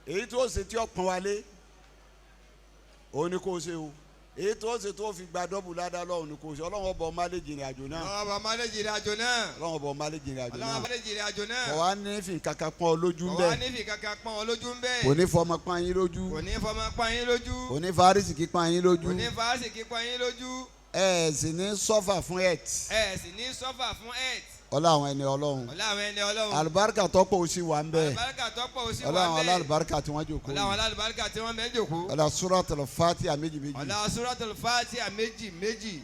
Èyí tó ṣe tí ó pọn wálé òun ni kò ṣe o èyí tó ṣe tó fi gba dọ́bù ládàá lọ́hùn ni kò ṣe Ọlọ́run ọba ọmọ alẹ́ jìnrìn àjò náà Ọlọ́run ọba máa lè jìnrìn àjò náà. Ọlọ́run ọba ọmọ alẹ́ jìnrìn àjò Ọlọ́run náà ọba lè jìnrìn àjò náà. kò wá ní fi kankan pọ́n ọ lójú ń Kò wá bẹ́ẹ̀ ní fi kankan pọ́n ọ lójú ń bẹ́ẹ̀. kò ní fọmọ pọ́n yín lójú Kò ní fọmọ pọ́n yín lójú. kò ní farísìkí pọ́n yín lójú Kò ní fàásìkí pọ́n yín lójú. ẹ sì ní sọ́fà fún ẹ̀t Ẹ sì ní sọ́fà fún ẹ̀t. ọlá àwọn ẹni Ọlọ́run Ọlá àwọn ẹni Ọlọ́run. àlùbáríkà tọ́pọ̀ ó sì wà ń bẹ́ẹ̀ Àlùbáríkà tọ́pọ̀ ó sì wà ọlá àwọn ń bẹ́ẹ̀. alálùbáríkà tí wọ́n jòkó Ọlá àwọn yìí alálùbáríkà tí wọ́n bẹ́ẹ̀ jòkó. ọlá Suratul Fatiha méjì méjì Ọlá Suratul Fatiha méjì méjì.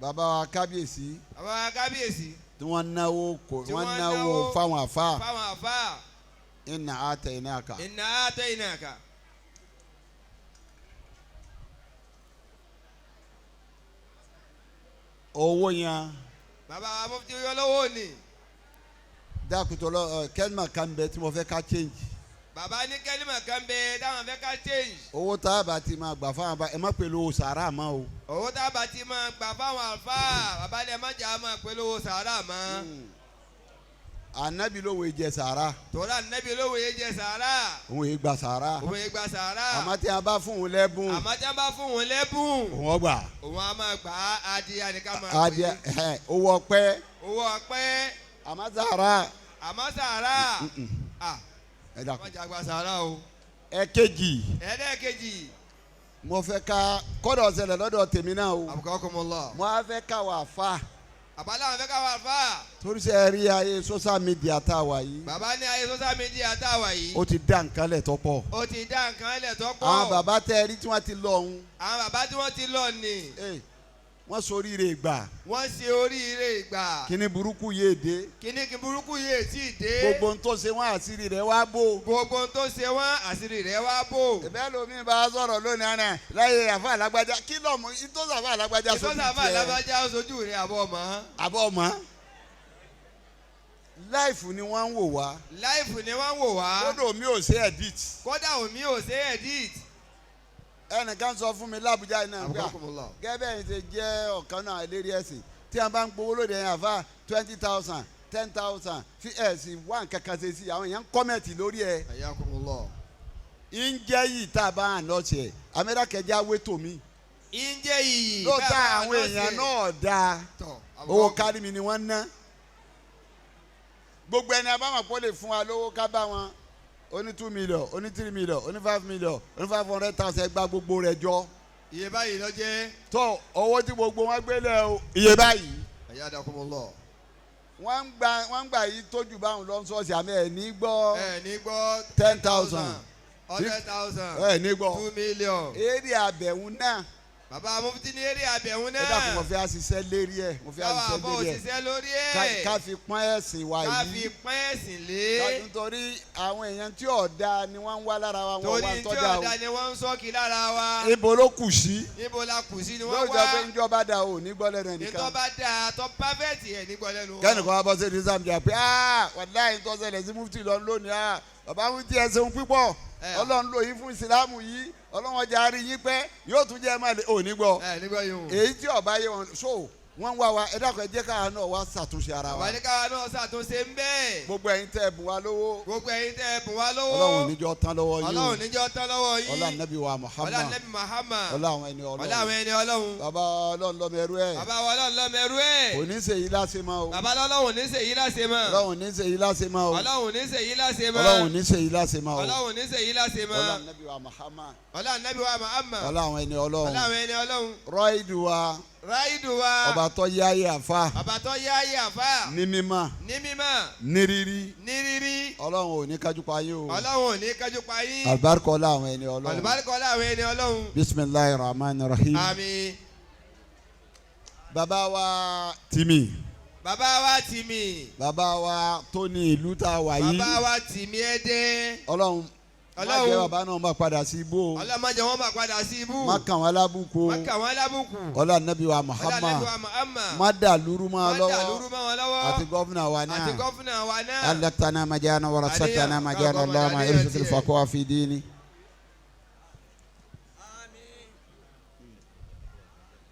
Bàbá wa kábíyèsí Bàbá wa kábíyèsí tí wọ́n náwó kò Tí wọ́n wọ́n náwó náwó fáwọn àfa fáwọn àfáà. inna atainaka. Inna atainaka. Owó yẹn Bàbá wa mufti olówó ni. dákútọ̀ lọ kẹ́lìmà kan bẹ tí mo fẹ́ ká change Bàbá ní kẹ́límà kan bẹ táwọn fẹ́ ká change. owó tá a bá ti máa gbà fáwọn bá ẹ má pè lówó sàrà mọ́ o. Owó tá a bá ti máa gbà fáwọn àlùfáà bàbá ní ẹ má jà á máa pé lówó sàárà mọ́. Ànábì lówó jẹ sàrà Tòrá nẹ́bí olówó yẹn jẹ sàárà. òun yìí gba sàrà Òun yẹn gba sàárà. àmọ́ tí a bá fún un lẹ́bùn Àmọ́ tí a bá fún wọn lẹ́bùn. òun ọgbà Òun á máa gbà á adìyẹ ni ká máa pè adìẹ é. ẹ owó ọpẹ́ Owó ọpẹ́ àmọ́ sàrà àmọ́ sàárà. À ẹ má dàkú. jà gba sàárà o. Ẹ̀kejì Ẹlẹ́ẹ̀kejì. mo fẹ́ ká kọ́dọ̀ ṣẹlẹ̀ lọ́dọ̀ tèmi náà o Abukakumullah. mo á fẹ́ ká wà fà Bàbá làwọn fẹ́ ká wà fà. torí sẹ́ rí ayé social media tá a wà yìí Bàbá ní ayé social media tá a wà yìí. ó ti dá nǹkan lẹ̀ tọ́pọ̀ Ó ti dá nǹkan lẹ̀ tó pọ̀. àwọn bàbá tẹ́ ẹ rí tí wọ́n ti lọ ọ̀hún Àwọn bàbá tí wọ́n ti lọ ni. ee Wọ́n soríire gbà. Wọ́n ṣe oríire ìgbà. Kíní burúkú yéé dé. Kíní kí burúkú yìí tí ì dé. Gbogbo ń tó ṣe wọ́n àṣírí rẹ̀ wá bò. Gbogbo ohun tó ṣe wọ́n àṣírí rẹ̀ wá bò. Ìbẹ́ lomi bá a sọ̀rọ̀ lónìí àná láyé àfa alágbájá kí lọ́mú ìtòsí àfa alágbájá Ìtọ́sí sójú àfa tiẹ̀ alábàjá ó sojú rẹ̀ àbọ̀ mọ́. àbọ̀ mọ́. Láìfù ni wọ́n ń wò wá. Láìfù ni wọ́n ń wò wá. Kódò mi ò ṣe edit. Kódà omi ò ṣe edit. Ẹnìkan sọ fún mi lábújá iná gbà Abukakumullah. gẹ́gẹ́ bẹ́ẹ̀ ṣe jẹ́ ọ̀kan náà eléré ẹ̀sìn tí a bá ń gbowó lóde ẹ̀yìn àfa 20,000 10,000 fi ẹ̀sìn wá nǹkan kan ṣe sí àwọn èèyàn ń kọ́mẹ̀tì lórí ẹ̀. Ayakumullah. Ń jẹ́ yìí tá a bá hàn lọ́sẹ̀ amẹ́ríkà wé tòmí. Ìjẹ́ iyì. Lóòótọ́ bàbá àwọn èèyàn lọ́sẹ̀. náà dáa. Tọ̀, Owó kárí mi ni wọ́n ná. Gbogbo ẹni abámọ̀pọ̀ lè fún wa lówó ká bá wọn oní 2 million, oní 3 million, oní 5 million, oní 500,000 gba gbogbo rẹ̀ jọ. Iye báyìí ló jẹ́. Tó owó tí gbogbo wọn gbélé o iye báyìí. Ayadakumullah. Wọ́n ń gbà yìí tójú báwọn lọ sọ́ọ̀sì àmì ẹ̀ ní gbọ́. Ẹ ní gbọ́. 10,000. 100,000. Ẹ̀ ní gbọ́. 2 million. Eré àbẹ̀wò náà. Bàbá mufti ní eré àbẹ̀wò náà. Ẹ dákun, mo fi àṣìṣe lérí ẹ̀, mo fi Káwa àṣìṣe àbọ̀ lérí ẹ̀. òṣìṣẹ́ lórí ẹ̀. Ká fi pọ́n ẹ̀sìn wa Ká yìí. fi pọ́n ẹ̀sìn lé. Nítorí àwọn èèyàn tí ọ̀dà ni wọ́n ń wá lára wa, wọ́n wá Torí ń tí tọ́jà o. ọ̀dà ni wọ́n ń sọ́kì lára wa. Ibo ló kù sí? Níbo la kù sí ni wọ́n Lóòjọ́ wá. pé njọba da o ní gbọ́ lẹ́nu ẹnìkan. Nítorí bá dáa tó pàfẹ́tì ẹ̀ nígbọ́ lẹ́nu wọn. Kẹ́nìkan wá bọ́ sí ní Zambia pé wàláhì tó ṣẹlẹ̀ sí mufti lọ lónìí, bàbá mufti ẹ ṣeun pípọ̀. Ẹ. Ọlọ́run lò yín fún ìsìlámù yìí, Ọlọ́run ọjà rí yín pẹ́ yóò tún jẹ́ máa lè ò ní gbọ́. Ẹ nígbọ́ yìí o. Èyí tí ọba yé wọn so wọ́n ń wá wa. Ẹ dákun, ẹ jẹ́ káwa náà wá ṣàtúnṣe ara wa. Bàbá ní káwa náà ṣàtúnṣe ń bẹ́ẹ̀. Gbogbo ẹ̀yin tẹ́ ẹ bùn wa lówó, Gbogbo ẹ̀yin tẹ́ ẹ bùn wá lówó. Ọlọ́run níjọ́ tán lọ́wọ́ yín o. Ọlọ́run níjọ́ tán lọ́wọ́ yín. Ọlá nàbí wa Muhammad. Ọlá nẹ́bí Muhammad. Ọlá àwọn ẹni Ọlá Ọlọ́run. àwọn ẹni Ọlọ́run. Bàbá Ọlọ́run lọ́mọ ẹrú ẹ̀. Bàbá wa Ọlọ́run lọ́mọ ẹrú ẹ̀. Kò ní ṣèyí láṣẹ mọ́ o. Bàbá lọ́lọ́run ní ṣèyí láṣẹ mọ́. Ọlọ́run ní ṣèyí láṣẹ mọ́ o. Ọlọ́run ní ṣèyí láṣẹ mọ́. Ọlọ́run ní ṣèyí láṣẹ mọ́ o. Ọlọ́run ní ṣèyí láṣẹ mọ́. Ọlá nàbí wa Muhammad. Ọlá nẹ́bí wa Muhammad. Ọlá àwọn ẹni Ọlá Ọlọ́run. àwọn ẹni Ọlọ́run. Rọ́ìdù wa. Ráìdù wa. Ọba tó yáyé àfa. Bàbá tó yá ayé àfà. Ní mímọ́. Ní mímọ́. Ní rírí. Ní rírí. Ọlọ́run ò ní kájú pa yín o. Ọlọ́run ò ní kájú pa yín. Àlùbáríkà ọlá àwọn ẹni Ọlọ́run. Àlùbáríkà ọlá àwọn ẹni Ọlọ́run. Bisimilahi rahman rahim. Àmín. Bàbá wa Tìmì. Bàbá wa Tìmì. Bàbá wa tó ní ìlú tá a wà yìí. Bàbá wa Tìmì Ẹdẹ. Ọlọ́run má Ọlọ́run. jẹ́ bàbá náà má padà sí ibú o. Ọlọ́run má jẹ́ wọ́n máa padà sí ibú. Má kàn wọ́n lábùkù o. Má kà wọ́n lábùkù. Ọlá nàbí wa Ọlá Muhammad. Ànábì wa Muhammad. Má dà lúrú mọ́ Má lọ́wọ́. dà lúrú mọ́ wọn lọ́wọ́. Àti governor wa náà. Àti governor wa náà. علقتنا مجانا ورصدتنا عليا. مجانا. اللهم عليا. ارزق الفقوى في ديني.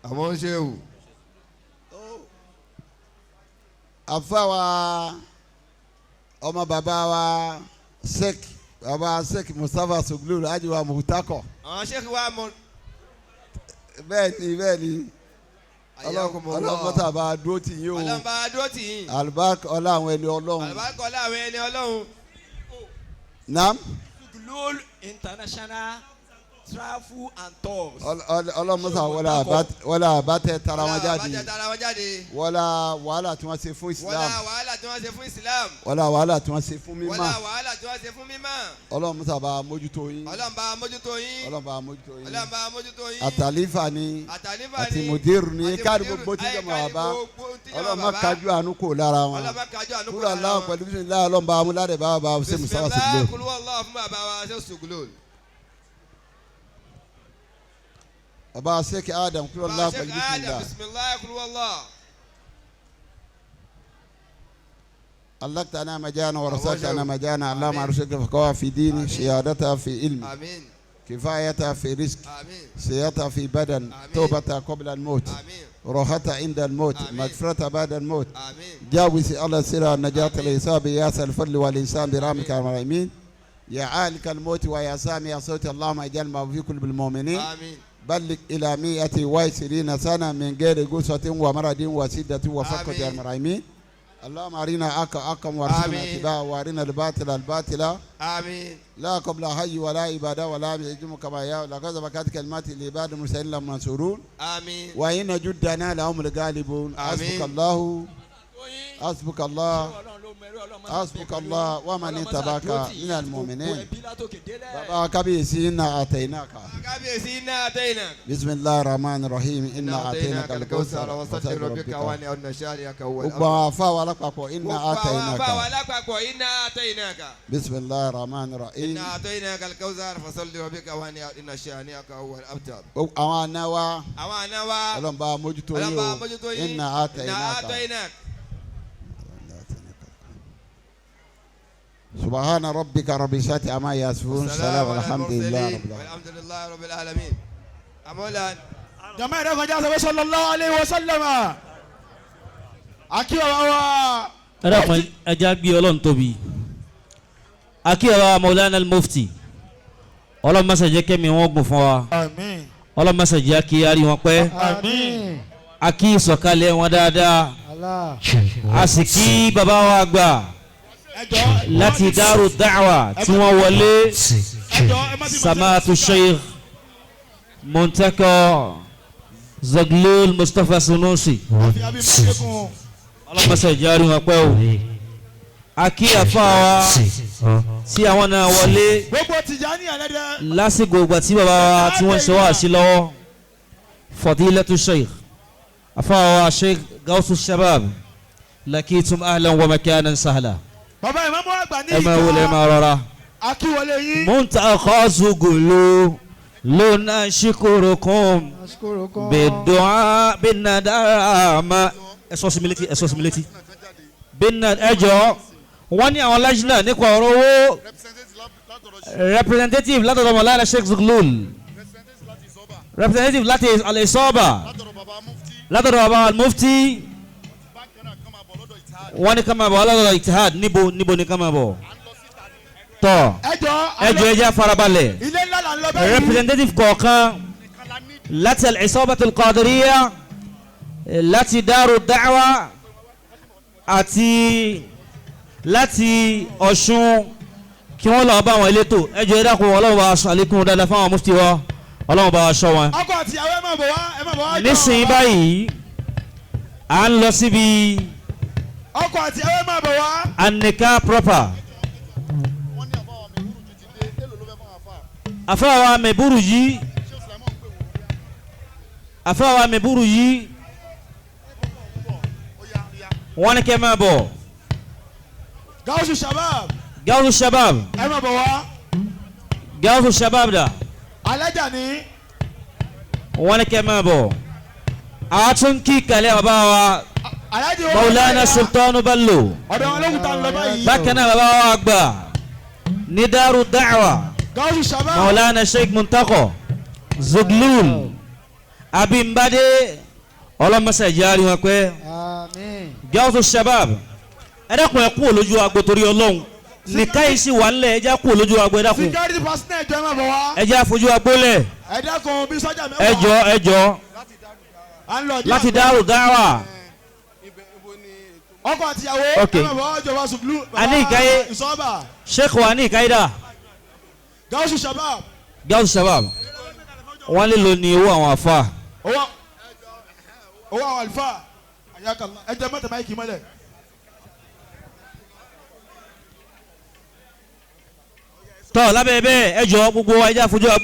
Àwọn ṣe wù. Àfa wa, ọmọ bàbá wa Sheikh, bàbá Sheikh Mustapha Suglul ajiwa Mutakọ. Àwọn ṣéèkì wa mọ. Bẹ́ẹ̀ ni, bẹ́ẹ̀ ni, ọlọ́mọta bá dúró tì yín o. Ọlọ́run bá dúró tì yín. Àlùbáríkà ọlá àwọn ẹni Ọlọ́run. Àlùbáríkà ọlá àwọn ẹni Ọlọ́run. Naam. Global International Travel and Tours. Ọlọ́mọta wọlé àbátẹ tara wọn Wọlé jáde. àbájá tara wọn jáde. Wọlé wàhálà tí wọ́n ṣe fún Wọlé Islam. wàhálà tí wọ́n ṣe fún Islam. Wọlé wàhálà tí wọ́n ṣe fún Wọlé mímọ́. wàhálà tí wọ́n ṣe fún mímọ́. Ọlọ́mọta bá mójútó yín. Ọlọ́run bá mójútó yín. Ọlọ́run bá mójútó yín. Ọlọ́run bá mójútó yín. Àtàlífà ni. Àtàlífà Àti ni. mùdírù ni. Àti Káàdì mùdírù. gbogbo tí Ayé jọmọ káàdì bàbá. gbogbo tí jọmọ Ọlọ́run má bàbá. kájú àánú kò lára wọn. Ọlọ́run má kájú àánú kò Kúrò lára aláwọ̀ wọn. pẹ̀lú bísí ọlọ́run bá amúládé bá bá ṣe Mustapha Bismillah Suglul. kulu Allah fún bàbá wa ṣe Suglul. Bàbá Sheikh Adam, kúrò Bàbá aláwọ̀ Sheikh pẹ̀lú bísí. Adam, bismillah kulu Allah. علقتنا مجانا ورسلتنا مجانا. اللهم ارشد الفقهاء في ديني، شهادتها في علمي، Àmín. كفايتها في رزق، Àmín. صيتها في بدن، آمين. توبتها قبل الموت، Àmín. راحتها عند الموت، آمين. مغفرتها بعد الموت، Àmín. جاوز على سر النجاة الحساب يا الفضل والإنسان برحمتك يا الراحمين يا عالك الموت ويا سامع صوت. اللهم اجعل ما في قلوب المؤمنين. Àmín. بلغ إلى 120 سنة من غير غصة ومرض وسدة وفقر. آمين. يا الراحمين، اللهم أرنا حقا حقا وارزقنا آمين. اتباعه، وأرنا الباطل الباطل. Àmín. لا قبل حي ولا عبادة ولا يجم كما يا لقد سبقت كلمات العباد المرسلين المنصورون. Àmín. وإن جدنا لهم الغالبون. آمين. حسبك الله، حسبك الله. Ọlọ́run ló mẹ́rú. Hasbukallah wa man ittabaka minal mu'minin. Baba kábíyèsí inna atainaka. Kábíyèsí inna atainaka. Bismillahir rahmanir rahim inna atainaka al-kawthar wa salli rabbika wa inna shani'aka huwal Gbogbo àwọn afá wa lápapọ̀ inna Gbogbo àwọn afá wa atainaka. lápapọ̀ inna atainaka. Bismillahir rahmanir rahim. Inna atainaka al-kawthar fa salli rabbika wa inna shani'aka huwal abtar. Àwọn àna wa Àwọn àna wa Ọlọ́run bá mójútó yín Ọlọ́run bá o. mójútó yín. Inna Inna atainaka. atainaka. Subhana rabbika rabbil izzati amma yasifun. Salaam Salaam alhamdulillahi rabbil alamin. Alhamdulillahi rabbil alamin. Amọ́lá. Jama yẹrẹ kọjá sọ sallallahu alayhi wa sallam. Akí bàbá wa. Ẹ dákun, ẹja gbé Ọlọ́run tóbi. Akíyàwó Maulana Mufti, Ọlọ́run má ṣe jẹ́ kẹ́mi wọn gùn fún wa. Àmín. Ọlọ́run má ṣe jẹ́ kí a rí wọn pẹ́. Àmín. A kí ìsọ̀kalẹ̀ wọn dáadáa, a sì kí bàbá wa àgbà Ẹ jọ̀ọ́, láti Daaru Da'wa tí wọ́n wọlé, ẹ jọ̀ọ́, ẹ má ti Samatu Sheikh Muntaka Zaglul Mustapha Sunusi. Àfi àbí mọ́tẹ́kùn. Ọlọ́run má ṣe jẹ́ a rí wọn pẹ́ o. A kí àfa wa tí àwọn náà wọlé Gbogbo Tìjàní ẹlẹ́dẹ̀. lásìkò ìgbà tí bàbá wa tí wọ́n ṣe wá sí lọ́wọ́, Fadilatu Sheikh afáwa Sheikh Gawsu Shabab, lakitum ahlan wa makanan sahla. Bàbá ìmáàmù àgbà ní Ẹ máa wọlé, ẹ máa rọra. Akíwọlé yín. Muntakha zugulu lona shikurukum bidu'a binadarama. Ẹ sọ sí mi létí, ẹ sọ sí mi létí. Bínà ẹ jọ, wọ́n ní àwọn lajna nípa ọ̀rọ̀ owó, representative látọ̀dọ̀ Mọ̀lára Sheikh Zuglul, representative láti Al-Isaba, látọ̀dọ̀ baba Mufti. Wọ́n ní ká máa bọ̀ látọ̀dọ̀ Ittihad. Níbo níbo ní ká máa bọ̀ tọ́? Ẹ jọ̀ọ́. Ẹ jọ, ẹ jẹ́ farabalẹ̀. Ilé ńlá là ń lọ báyìí. Representative kọ̀ọ̀kan láti Al-Isabatul Qadiriyya, láti Daaru Da'wa àti láti Ọ̀ṣun, kí wọ́n lọ bá àwọn elétò. Ẹ jọ̀ọ́, ẹ dákun, Ọlọ́run bá aṣọ àlékún dáadáa fáwọn mufti wa, Ọlọ́run bá aṣọ wọn. Ọkọ àti ìyàwó, ẹ máa bọ̀ wá, ẹ máa bọ̀ wá. Jọ. Nísìnyí báyìí, à ń lọ síbi Ọkọ àti ìyàwó, ẹ máa bọ̀ wá. anika proper. Afáwa mẹ̀búrú yìí, afáwa mẹ̀búrú yìí, wọ́n ní kẹ́ máa bọ̀. Gawusu Shabab. Gawusu Shabab. Ẹ máa bọ̀ wá. Gawusu Shabab dà? Alájà ní. Wọ́n ní kẹ́ máa bọ̀. Àtúnkì kàlẹ́ bàbá wa Alájì wọn. Maulana Sultanu Bello. Ọ̀dọ̀ wọn lókùtà ń lọ báyìí. Bákan náà, bàbá wa àgbà ní Daaru Da'wa, Gawusu Shabab. Maulana Sheikh Muntako Zuglul Abimbade, ọlọ́mọṣẹ́ ìjárí wọn pé Gawusu Shabab, ẹ dákun, ẹ kú lójú agbo torí Ọlọ́run. Nìka yìí sì wà nílẹ̀, ẹ já kú lójú agbo, ẹ dákun. Security personnel, jọ, ẹ máa bọ̀ wá. Ẹ já fojú agbo lẹ̀. Ẹ dákun, bí sọ́jà mẹ́wàá. Ẹ jọ, ẹ jọ. À ń lọ ọjà. Láti Daaru Da'wa. Ọkọ àti ìyàwó. Ok. Ẹ máa bọ̀ wá jọba Sùgbùlù. A ní ìkáyé. Ìsọ́ba. Sheikh wa ní ìkáyídà. Gawusu Shabab. Gawusu Shabab, wọ́n lè lò ní owó àwọn afa. Owó àwọn àlùfáà. Àyàkàlá. Ẹ jẹ́ mọ́tò máìkì mọ́lẹ̀. Tọ́ lábẹ́ bẹ́ẹ̀, ẹ jọ, gbogbo wa, ẹ já fojú agbo.